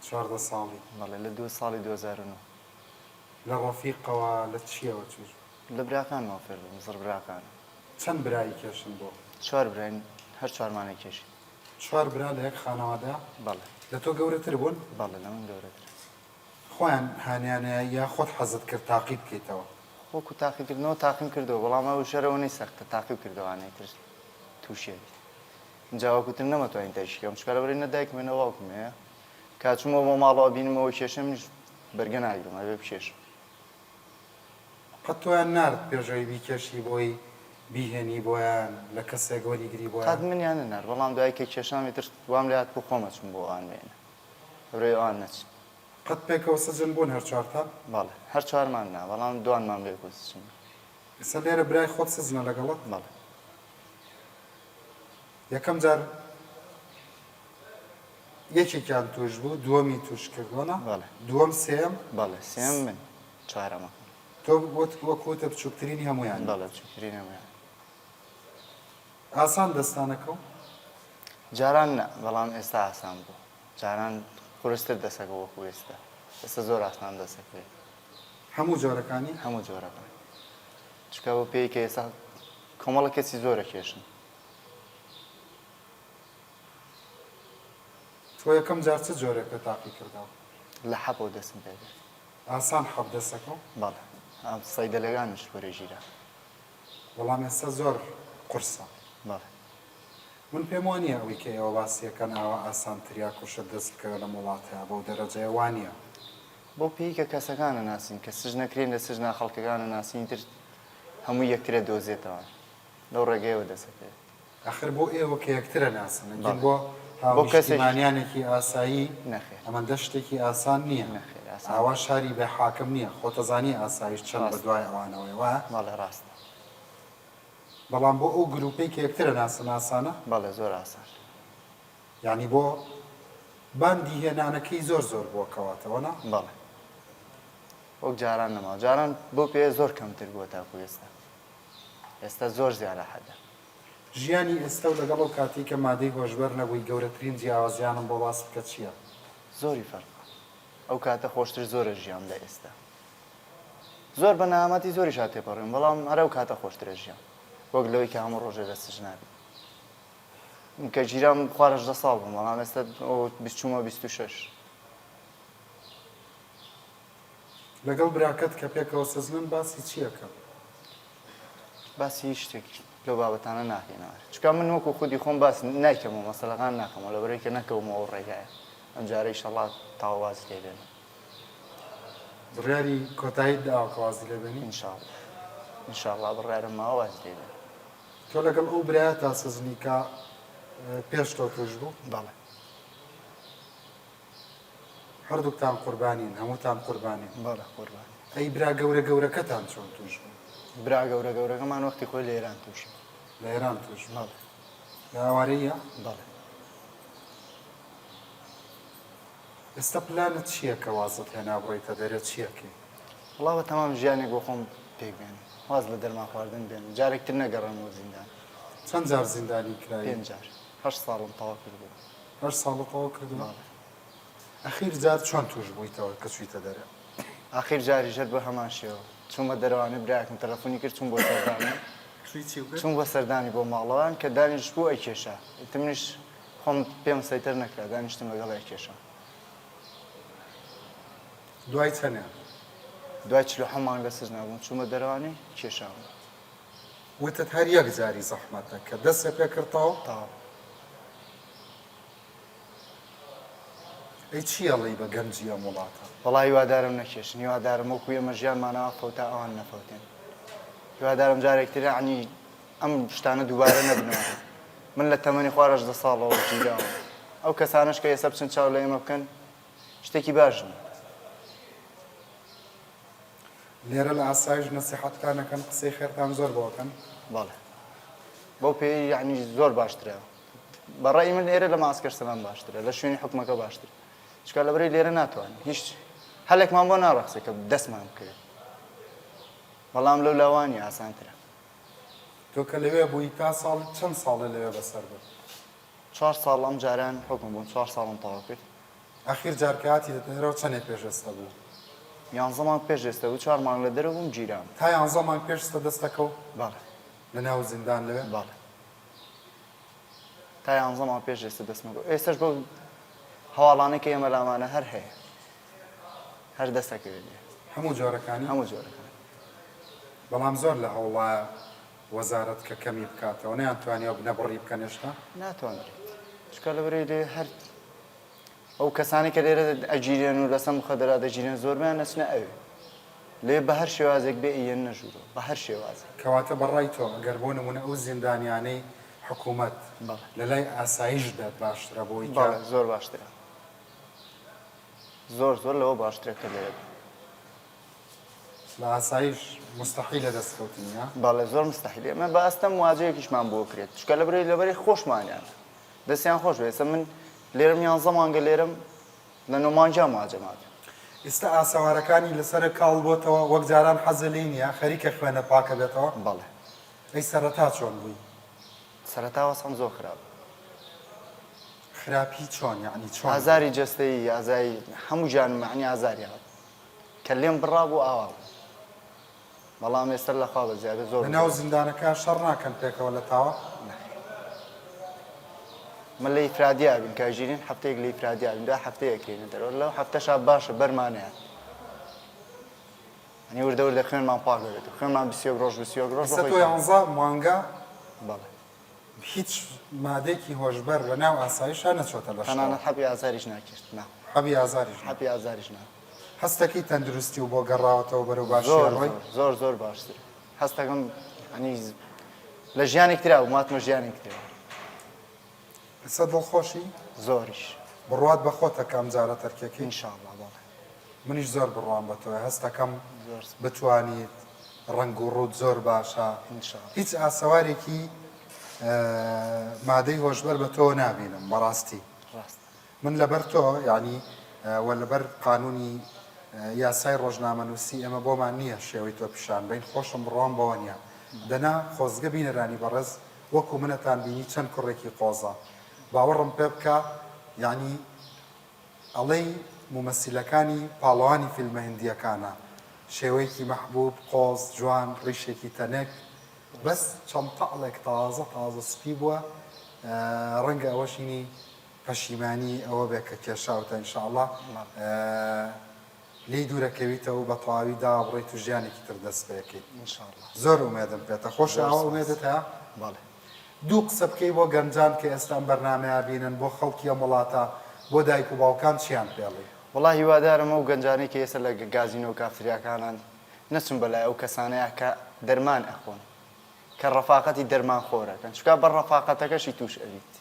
14 ساڵی؟ بەڵێ لە دوو ساڵی 2009. لە ڕەفیقەوە لە چییەوە تووش بووی؟ لە براکانمەوە فێر بووم، زڕ براکانم. چەند برای کێشن بۆ؟ چوار براین، هەر چوارمان ئەکێشین. چوار برا لە یەک خانەوادە؟ بەڵێ. لە تۆ گەورەتر بوون؟ بەڵێ لە من گەورەترن. خۆیان هانیانەیە یا خۆت حەزت کرد تاقی بکەیتەوە؟ وەکو تاقیکردنەوە تاقیم کردەوە بەڵام ئەو شەرە ئەوەنەی سەختە تاقیم کردەوانەی تر تووشی ئەبیت ئینجا وەکو تر نەمەتوانی تەرکی کەم چونکە لەبەرئەوەی نە دایکم هەیە نە باوکم هەیە کە چوومەوە بۆ ماڵەوە بینم ئەوە کێشەیە منیش بەرگە ناگرم ئەبێ بکێشم. قەت تۆیان نارد پێش ئەوەی بیکێشی بۆی بیهێنی بۆیان لە کەسێک وەریگری بۆیان؟ قەت منیان نەنارد بەڵام دوای کە کێشام ئیتر وام لێهات بۆ خۆم ئەچم بۆ ئەوان بێنم لەبەرئەوەی ئەوان نەچن. قەت پێکەوە سجن بوون هەر چوارتان؟ بەڵێ هەر چوارمان نا بەڵام دوانمان بەیەکەوە سجن بووین. ئێستا لێرە برای خۆت سجنە لەگەڵت؟ بەڵێ. یەکەم جار یەکێکیان توش بوو دووەمی توش کردووە نا؟ بەڵێ. دووەم سێیەم؟ بەڵێ سێیەم من چوارەمەکەم. تۆ وەک وتت بچووکترینی هەموویانی؟ بەڵێ بچووکترینی هەموویان. ئاسان دەستانەکەو؟ جاران نا بەڵام ئێستا ئاسان بوو. جاران قورستر دەسەکەوت وەکو ئێستا ئێستا زۆر ئاسان دەسەکەوێت. هەموو جۆرەکانی؟ هەموو جۆرەکانی چونکە بەو پێی کە ئێستا کۆمەڵە کەسی زۆر ئەکێشن. تۆ یەکەم جار چ جۆرێکت تاقی کردەوە؟ لە حەپەوە دەستم پێ کرد. ئاسان حەپ دەسەکەو؟ بەڵێ سەیدەلەکانیش وەرەگیرا. بەڵام ئێستا زۆر قورسە. بەڵێ. من پێم وا نییە ئەوەی کە ئێوە باسی ئەکەن ئاوا ئاسان تریاک و شت دەست بکەوێ لەم وڵاتەیا بەو دەرەجەیە وا نییە. بەو پێی کە کەسەکان ئەناسین کە سجن ئەکرێن لە سجنا خەڵکەکان ئەناسین ئیتر هەموو یەکتر ئەدۆزێتەوە لەو ڕێگەیەوە دەست ئەکەوێت. ئاخر بۆ ئێوە کە یەکتر ئەناسن ئەگین بەڵێ بۆ بۆ کەسێکی هاونیشتیمانیانێکی ئاسایی نەخێر. ئەمەندە شتێکی ئاسان نییە. نەخێر ئاسان ئاوا نییە. شاری بێ حاکم نییە خۆتەزانی ئاسایش چەند بە ڕاستە. دوای ئەوانەوەیە وایە؟ بەڵێ ڕاستە. بەڵام بۆ ئەو گروپەی کە یەکتر ئەناسن ئاسانە؟ بەڵێ زۆر ئاسان. یانی بۆ باندی هێنانەکەی زۆر زۆر بووە کەواتە وەنا؟ بەڵێ وەک جاران نەماوە جاران بەو پێیە زۆر کەمتر بووە تاکو ئێستا ئێستا زۆر زیادە حەدە. ژیانی ئێستا و لەگەڵ ئەو کاتەی کە مادەی هۆشبەر نەبووی گەورەترین جیاوازیانم بۆ باس بکە چییە؟ زۆری فەرقە ئەو کاتە خۆشتر زۆرە ژیام لە ئێستا. زۆر بە نەهامەتی زۆریشا تێپەڕیوم بەڵام هەر ئەو کاتە خۆشترە ژیان وەک لەوەی کە هەموو ڕۆژێ لە سجنا بی من کە گیرام خوار 18 ساڵ بووم بەڵام ئێستا چوومە 26. لەگەڵ براکەت کە پێکەوە سجنن باسی چی ئەکەن؟ باسی هیچ شتێک لەو بابەتانە ناکەینەوە چونکە من وەکو خودی خۆم باس نایکەمەوە مەسەلەکان ناکەمەوە لەبەرئەوەی کە نەکەومەوە ئەو ڕێگایە ئەمجارە ئیشەڵا تەواو وازی لێ بێنم. بڕیاری کۆتاییت داوە کە وازی لێ بێنی؟ ان شاء اللە ان شاء اللە بڕیارم ماوە وازی لێ بێنم. تۆ لەگەڵ ئەو برایەتا سزنی کە پێش تۆ تووش بوو؟ بەڵێ. هەردووکتان قوربانین، هەمووتان قوربانین. بەڵێ قوربانین. ئەی برا گەورە گەورەکەتان چۆن تووش بوو؟ برا گەورە گەورەکەمان وەختی خۆی لە ئێران تووش بوو. لە ئێران تووش بوو؟ بەڵێ. لە ئاوارەییە؟ بەڵێ. ئێستا پلانت چییە کە وازت هێنا بڕۆیتە دەرێ چی ئەکەی؟ وەڵا بە تەمام ژیانێک بۆ خۆم پێک بێنم واز لە دەرمان خواردن بێنم جارێک تر نەگەڕێمەوە زیندان. چەند جار زیندانی کرای؟ پێنج جار هەشت ساڵم تەواو کردووە. هەشت ساڵت تەواو کردووە؟ بەڵێ. ئەخیر جار چۆن تووش بوویتەوە کە چوویتە دەرێ؟ ئاخیر جاریش هەر بە هەمان شێوە چوومە دەرەوانێ برایەکم تەلەفۆنی کرد چووم بۆ سەردانی. چووی چی کرد؟ چووم بۆ سەردانی بۆ ماڵەوەیان کە دانیشتبوو ئەیکێشا ئیتر منیش خۆم پێم سەیتەر نەکرا دانیشتم لەگەڵی ئەکێشام. دوای چەنێ؟ دوای 47 مانگ لە سجنا بووم چوومە دەرەوانی کێشاوم. وتت هەر یەک جاری زەحمەتە کە دەستێ پێ کرد تەواو؟ تەواو. ئەی چی ئەڵێی بە گەنجی ئەم وڵاتە؟ وەڵا هیوادارم نەکێشن هیوادارم وەکو ئێمە ژیانمان ئاوا فەوتا ئەوان نەفەوتێن هیوادارم جارێک تر یەعنی ئەم شتانە دووبارە نەبنەوە من لە تەمەنی خوار 18 ساڵەوە گیراوم ئەو کەسانەش کە ئێستا بچن چاو لە ئێمە بکەن شتێکی باش نییە. لێرە لە ئاسایش نەسیحەتتان ئەکەن قسەی خێرتان زۆر بۆ ئەکەن؟ بەڵێ بەو پێیەی یەعنی زۆر باشترە بە ڕەئی من ئێرە لە ماسکەر سەلام باشترە لە شوێنی حکومەکە باشترە چونکە لەبەرەی لێرە ناتوانین هیچ هەلێکمان بۆ ناڕەخسێ کە دەستمان بکەوێت بەڵام لەو لاوانی ئاسانترە. تۆ کە لەوێ بووی تا ساڵ چەند ساڵێ لەوێ بەسەر برد؟ چوار ساڵ ئەم جاران حوکم بووم چوار ساڵم تەواو کرد. ئەخیر جار کە هاتیتە دەرەوە چەنێ پێش ئێستا بوو؟ یانزە مانگ پێش ئێستا بوو چوار مانگ لە دەرەوە بووم گیرام. تا یانزە مانگ پێش ئێستا دەستەکەوت؟ بەڵێ. لە ناو زیندان لەوێ؟ بەڵێ. تا یانزە مانگ پێش ئێستا دەستم کەوت ئێستاش بەو هەواڵانەی کە ئێمە لامانە هەر هەیە هەر دەستەکەوێت لێ. هەموو جۆرەکانی؟ هەموو جۆرەکانی. بەڵام زۆر لە هەوڵایە وەزارەت کە کەمی بکاتەوە نەیانتوانیوە بنەبڕی بکەن هێشتا؟ ناتوانرێت چونکە لەبەرئەوەی لێ هەر ئەو کەسانەی کە لێرە ئەگیرێن و لەسەر مخەدەرات ئەگیرێن زۆربەیان ئەچنە ئەوێ لێ بە هەر شێوازێک بێ ئەیەننە ژوورەوە بە هەر شێوازێک. کەواتە بە ڕای تۆ ئەگەر بۆ نموونە ئەو زیندانیانەی حکوومەت بەڵێ. لە لای ئاسایش بێت باشترە بۆی کە. بەڵێ زۆر باشترە زۆر زۆر لەوە باشترە کە لێرە بێ. لە ئاسایش موستەحیلە دەست کەوتنی ها؟ بەڵێ زۆر موستەحیلە ئێمە بە ئەستەم مواجەیەکیشمان بۆ کرێت چونکە لەبەرەی لەبەرەی خۆشمانیانە دەستیان خۆش بێت ئێستا من لێرەم یانزە مانگە لێرەم لە نۆ مانگیا مواجەم هات. ئیستا ئاسەوارەکانی لەسەرت کاڵ بۆتەوە وەک جاران حەزت لێی نیە خەریکە خوێنت پاکە بێتەوە؟ بەڵێ. ئەی سەرەتا چۆن بووی؟ سەرەتا وەزعم زۆر خراپ بوو. خراپی چۆن یەعنی چۆن بوو؟ ئازاری جەستەیی ئازای هەموو گیانم یەعنی ئازاری هات کە لێم بڕا بوو ئاوا بوو بەڵام ئێستا لە خوا بە زیادە زۆر لە ناو زیندانەکە شەڕ ناکەن پێکەوە لە تاوە؟ نەخێر من لە ئیفرادیا بین کە ژیرین هەفتەیەک لە ئیفرادیا بین دوای هەفتەیە کرێنە دەرەوە لەو هەفتەشا باشە بەرمانەیان ئەنی وردە وردە خوێنمان پاک دەبێت خوێنمان 21 ڕۆژ 21 ڕۆژ ئێستا تۆ یانزە مانگە بەڵێ هیچ مادەیەکی هۆشبەر لە ناو ئاسایشا نەچۆتە لەشتەوە. تەنانەت حەبی ئازاریش ناکێشت نا. حەبی ئازاریش نا. حەبی ئازاریش نا. هەستەکەی تەندروستی و بۆ گەڕاوەتەوە بەرەو باشی زۆر ئەڕۆی؟ زۆر زۆر زۆر باشتر هەستەکەم یانی لە ژیانێک ترا بووم هاتمە ژیانێک ترەوە. ئێستا دڵخۆشی؟ زۆریش. بڕوات بە خۆتە کە ئەم جارە تەرکەکەی؟ ان شاء اللە بەڵێ. منیش زۆر بڕوام بە تۆیە هەستەکەم زۆر سپاس. بتوانیت ڕەنگ و ڕووت زۆر باشە ان شاء اللە. هیچ ئاسەوارێکی مادەی هۆشبەر بە تۆوە نابینم بەڕاستی. ڕاستە. من لەبەر تۆ یانی وە لەبەر قانونی یاسای ڕۆژنامەنووسی ئێمە بۆمان نییە شێوەی تۆ پیشان بەین خۆشم بڕوام بەوە نییە دەنا خۆزگە بینەرانی بەڕێز وەکو منتان بینی چەند کوڕێکی قۆزە باوەڕم پێ بکە یانی ئەڵێی مومەسیلەکانی پاڵەوانی فیلمە هندیەکانە شێوەیەکی مەحبوب قۆز جوان ڕیشێکی تەنک بەس چەند تاڵێک تازە تازە سپی بووە ڕەنگە ئەوەشینی پەشیمانی ئەوە بێ کە کێشاوتە ان شاء اللە لێی دوورەکەویتەوە و بە تەواوی دابڕیت و ژیانێکی تر دەست پێکەیت ان شاء اللە زۆر ئومێدم پێتە خۆشە زۆر ئاوا سپاس ئومێدت هەیە؟ بەڵێ. دوو قسە بکەی بۆ گەنجان کە ئێستا ئەم بەرنامەیە بینن بۆ خەڵکی ئەم وڵاتە بۆ دایک و باوکان چیان پێڵێی؟ وەڵا هیوادارم ئەو گەنجانەی کە ئێستا لە گازینۆ و کافتریاکانان نەچن بەلای ئەو کەسانەیا کە دەرمان ئەخۆن کە ڕەفاقەتی دەرمان خۆرەکەن چونکە بە ڕەفاقەتەکەشی توش ئەبیت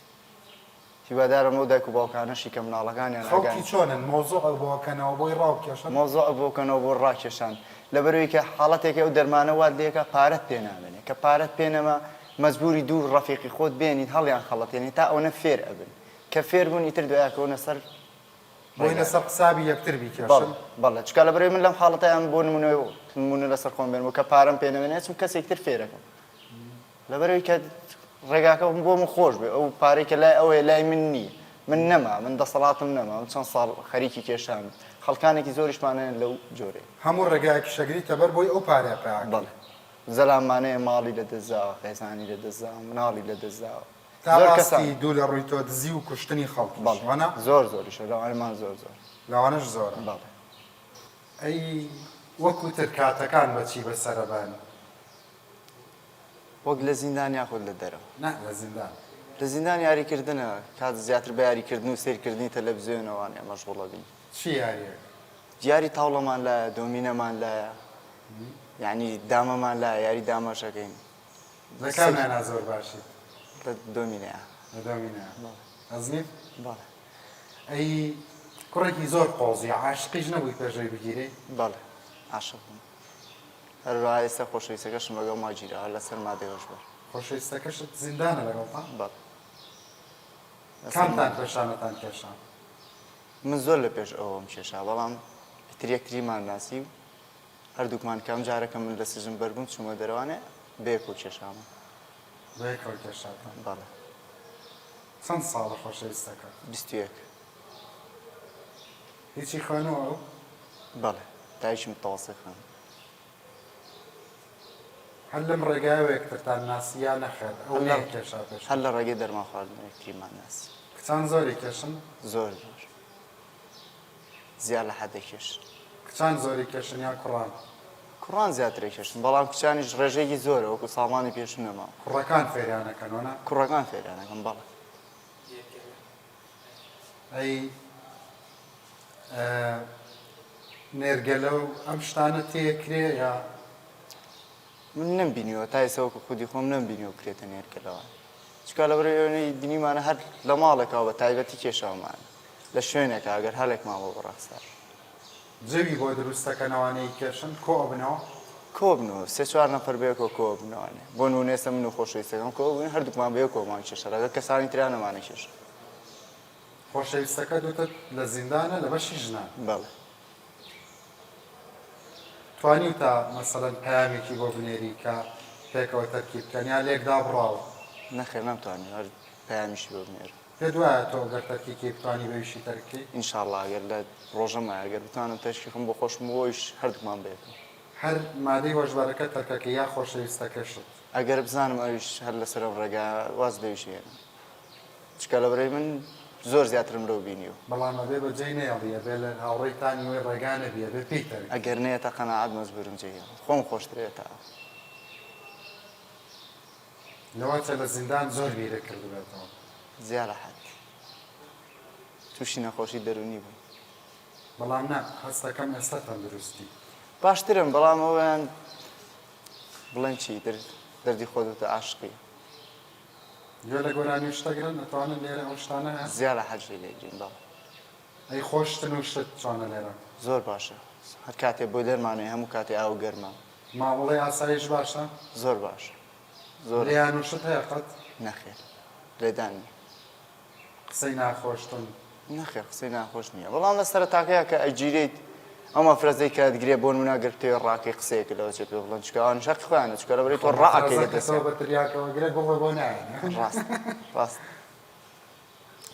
هیوادارم ئەو دایک و باوکانەشی کە مناڵەکانیان خەڵکی ئاگایان. چۆنن مەوزوعک بۆ کەنەوە بۆی ڕاوبکێشن؟ مەوزوعک بۆ کەنەوە بۆ ڕاکێشان لەبەرئەوەی کە حاڵەتێکە ئەو دەرمانە وات لێکا پارەت پێ نامێنێ کە پارەت پێ نەما مەجبوری دوو ڕەفیقی خۆت بێنیت هەڵیان خەڵەتێنی تا ئەونە فێر ئەبن کە فێر بوون ئیتر دوای ئەکەونە سەر بۆی ڕێگا. لەسەر حسابی یەکتر بەڵێ بیکێشن؟ بەڵێ چونکە لەبەرئەوەی من لەم حاڵەتەیان بۆ نمونە نمونە لەسەر خۆم بێنمەوە کە پارەم پێ نەمێنێ ئەچم کەسێک تر فێرەکەم لەبەرئەوەی کە ڕێگاکە بۆ من خۆش بێ ئەو پارەی کە لای ئەوەیە لای من نییە من نەما من دەسەڵاتم نەما من چەند ساڵ خەریکی کێشانم خەڵکانێکی زۆریشمان هەن لەو جۆرەی. هەموو ڕێگایەکیش ئەگریتە بەر بۆی ئەو پارەیە پەیا کەی. بەڵێ. زەلاممانەیە ماڵی لە دەست داوە، خێزانی لە دەست داوە، مناڵی لە دەست داوە. تا زۆر کەسان. ئاستی دوو لە ڕووی تۆ دزی و کوشتنی خەڵکیش، بەڵێ وانە؟ زۆر زۆریشە، لەوانەمان زۆر زۆر. لەوانەش زۆرە. بەڵێ. ئەی وەکو تر کاتەکان بە چی بەسەرەبەن؟ وەک لە زیندان یاخود لە دەرەوە؟ نا لە زیندان. لە زیندان یاریکردنە، کات زیاتر بە یاریکردن و سەیرکردنی تەلەڤزیۆنەوانێ مەشغوڵە بین. چی یاریەک؟ یاری تاوڵەمان لایە، دۆمینەمان لایە، یانی دامەمان لایە، یاری دامەش ئەکەین. لە کامیانا زۆر باشیت؟ لە دۆمینەیا. لە دۆمینەیا. بەڵێ. ئەزنیت؟ بەڵێ. ئەی کوڕێکی زۆر قۆزی، عاشقیش نەبووی پێش ئەوەی بگیرێی؟ بەڵێ عاشق بووم. هەروەها ئێستا خۆشەویستەکەشم لەگەڵما گیراوە لەسەر مادەی هۆشبەر. خۆشەویستەکەشت زیندانە لەگەڵتا؟ بەڵێ. کامتان پێشانەتان کێشا؟ من زۆر لە پێش ئەوەم کێشا بەڵام ئیتر یەکتریمان ناسی و هەردووکمان کە ئەم جارە کە من لە سجن بەربووم چوومە دەرەوانێ بەیەکەوە کێشامان. بەیەکەوە کێشاتان؟ بەڵێ. چەند ساڵە خۆشەویستەکەت؟ 21. هیچی خوێنووە ئەو؟ بەڵێ دایکی متەوەسەی خوێندووە. هەر لەم ڕێگایەوە یەکترتان ناسی یا نەخێر ئەو نەیکێشا پێش هەر لە ڕێگەی دەرمان خواردنەوە یەکتریمان ناسی. کچان زۆری کێشن؟ زۆر زۆر زیاد لە حەد دەکێشن. کچان زۆری کێشن یا کوڕان؟ کوڕان زیاتر ئەکێشن بەڵام کچانیش ڕێژەیەکی زۆرە وەکو ساڵانی پێشوو نەماوە. کوڕەکان فێریان ئەکەن وەنا؟ کوڕەکان فێریان ئەکەن بەڵێ. ئەی نێرگەلە و ئەم شتانە تێکرێ یا؟ من نەمبینیوە تا ئێستا وەکو خودی خۆم نەمبینیوە بکرێتە نێرگەلەوە چونکە لەبەرئەوەی ئەوەی بینیمانە هەر لە ماڵێکەوە بە تایبەتی کێشاومانە لە شوێنێکا ئەگەر هەلێکمان بۆ بڕەخسا. جەوی بۆ دروست دەکەن ئەوانەی کێشن کۆ ئەبنەوە؟ کۆبنەوە سێ چوار نەفەر بەیەکەوە کۆبنەوانێ بۆ نمونە ئێستا من و خۆشەویستەکەم کۆبووین هەردووکمان بەیەکەوەمان کێشا لەگەڵ کەسانی ترا نەمانەکێشا. خۆشەویستەکەت وتت لە زیندانە لە بەشی ژنان. بەڵێ. توانیوتە مەسەلەن پەیامێکی بۆ بنێری کە پێکەوە تەرکی بکەن یا لێک دابڕاون؟ نەخێر نەمتوانی هەر پەیامیشی بۆ بنێرم. پێت وایە تۆ گەر تەرکی کەی بتوانی بەویشی تەرک کەی؟ ان شاء اللە گەر لە ڕۆژەمایە گەر بتوانم تەرکی خۆم بۆ خۆشم و ئەویش هەردووکمان بەیەکەوە. هەر مادەی هۆشبەرەکە تەرکەکەی یا خۆشەویستەکەشت؟ ئەگەر بزانم ئەویش هەر لەسەر ئەم ڕێگایە واز لەویش ئەهێنم چونکە لەبەرئەوەی من زۆر زیاترم لەو بینیوە. بەڵام ئەبێ بە جێی نەیەڵی ئەبێ لە هاوڕێی تا نیوەی ڕێگا نەبی ئەبێ پێی تەرک. ئەگەر نەیەتە قەناعەت مەجبورم جێی هێڵم خۆم خۆشترەوێ تا ئەو. لەوەچە لە زیندان زۆر بیرت کردبێتەوە. زیا لە حەد. تووشی نەخۆشی دەروونی بووم. بەڵام نا هەستەکەم ئێستا تەندروستی. باشترم بەڵام ئەویان بڵێن چی تر دەردی خۆت وتە عاشقی. گوێ لە گۆرانی و شتە گرن ئەتوانن لێرە ئەو شتانە هەیە؟ زیا لە حەد گوێ لێگرین بەڵێ. ئەی خۆشتن و شت چۆنە لێرە؟ زۆر باشە هەر کاتێ بۆی دەرمانەوەی هەموو کاتێ ئاو گەرمە. مامەڵەی ئاسایش باشە؟ زۆر باشە زۆر. لێیان و شت هەیە قەت؟ نەخێر لێدان نیە. قسەی ناخۆشتن؟ نەخێر قسەی ناخۆش نیە بەڵام لە سەرەتاکەیا کە ئەگیرێیت ئەو مەفرەزەی کە ئەتگرێ بۆ نمونە ئەگەر بتەوێ ڕاکەی قسەیەکت لەوە چێ پێ بڵێن چونکە ئەوانیش هەقی خۆیانە چونکە لەبەرئەوەی تۆ خۆ ڕائەکەی لە مەفرەزە کە تۆ دەستیان. بە تریاکەوە گرێ گوڵە بۆ نایەنێ. ڕاستە ڕاستە.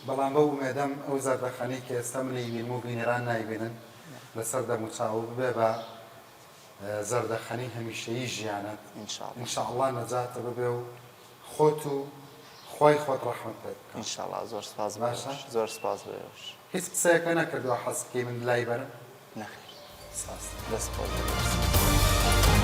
بەڵام بەو ئومێدەم ئەو زەردەخەنەی کە ئێستا من ئەیبینم و بینەران نایبینن لەسەر دەموچاوو ببێ بە زەردەخەنەی هەمیشەیی ژیانت ان شاء اللە. ان شاء اللە نەجاتت ببێ و خۆت و خوای خۆت ڕەحمت پێت بکا. ان شاء اللە زۆر سپاس بۆ باشە؟ ئێوەش زۆر سپاس بۆ ئێوەش. هیچ قسەیەکە نەکردووە حەز بکەی من لای بەرم؟ نەخێر. سپاس. دەست خۆش بێت.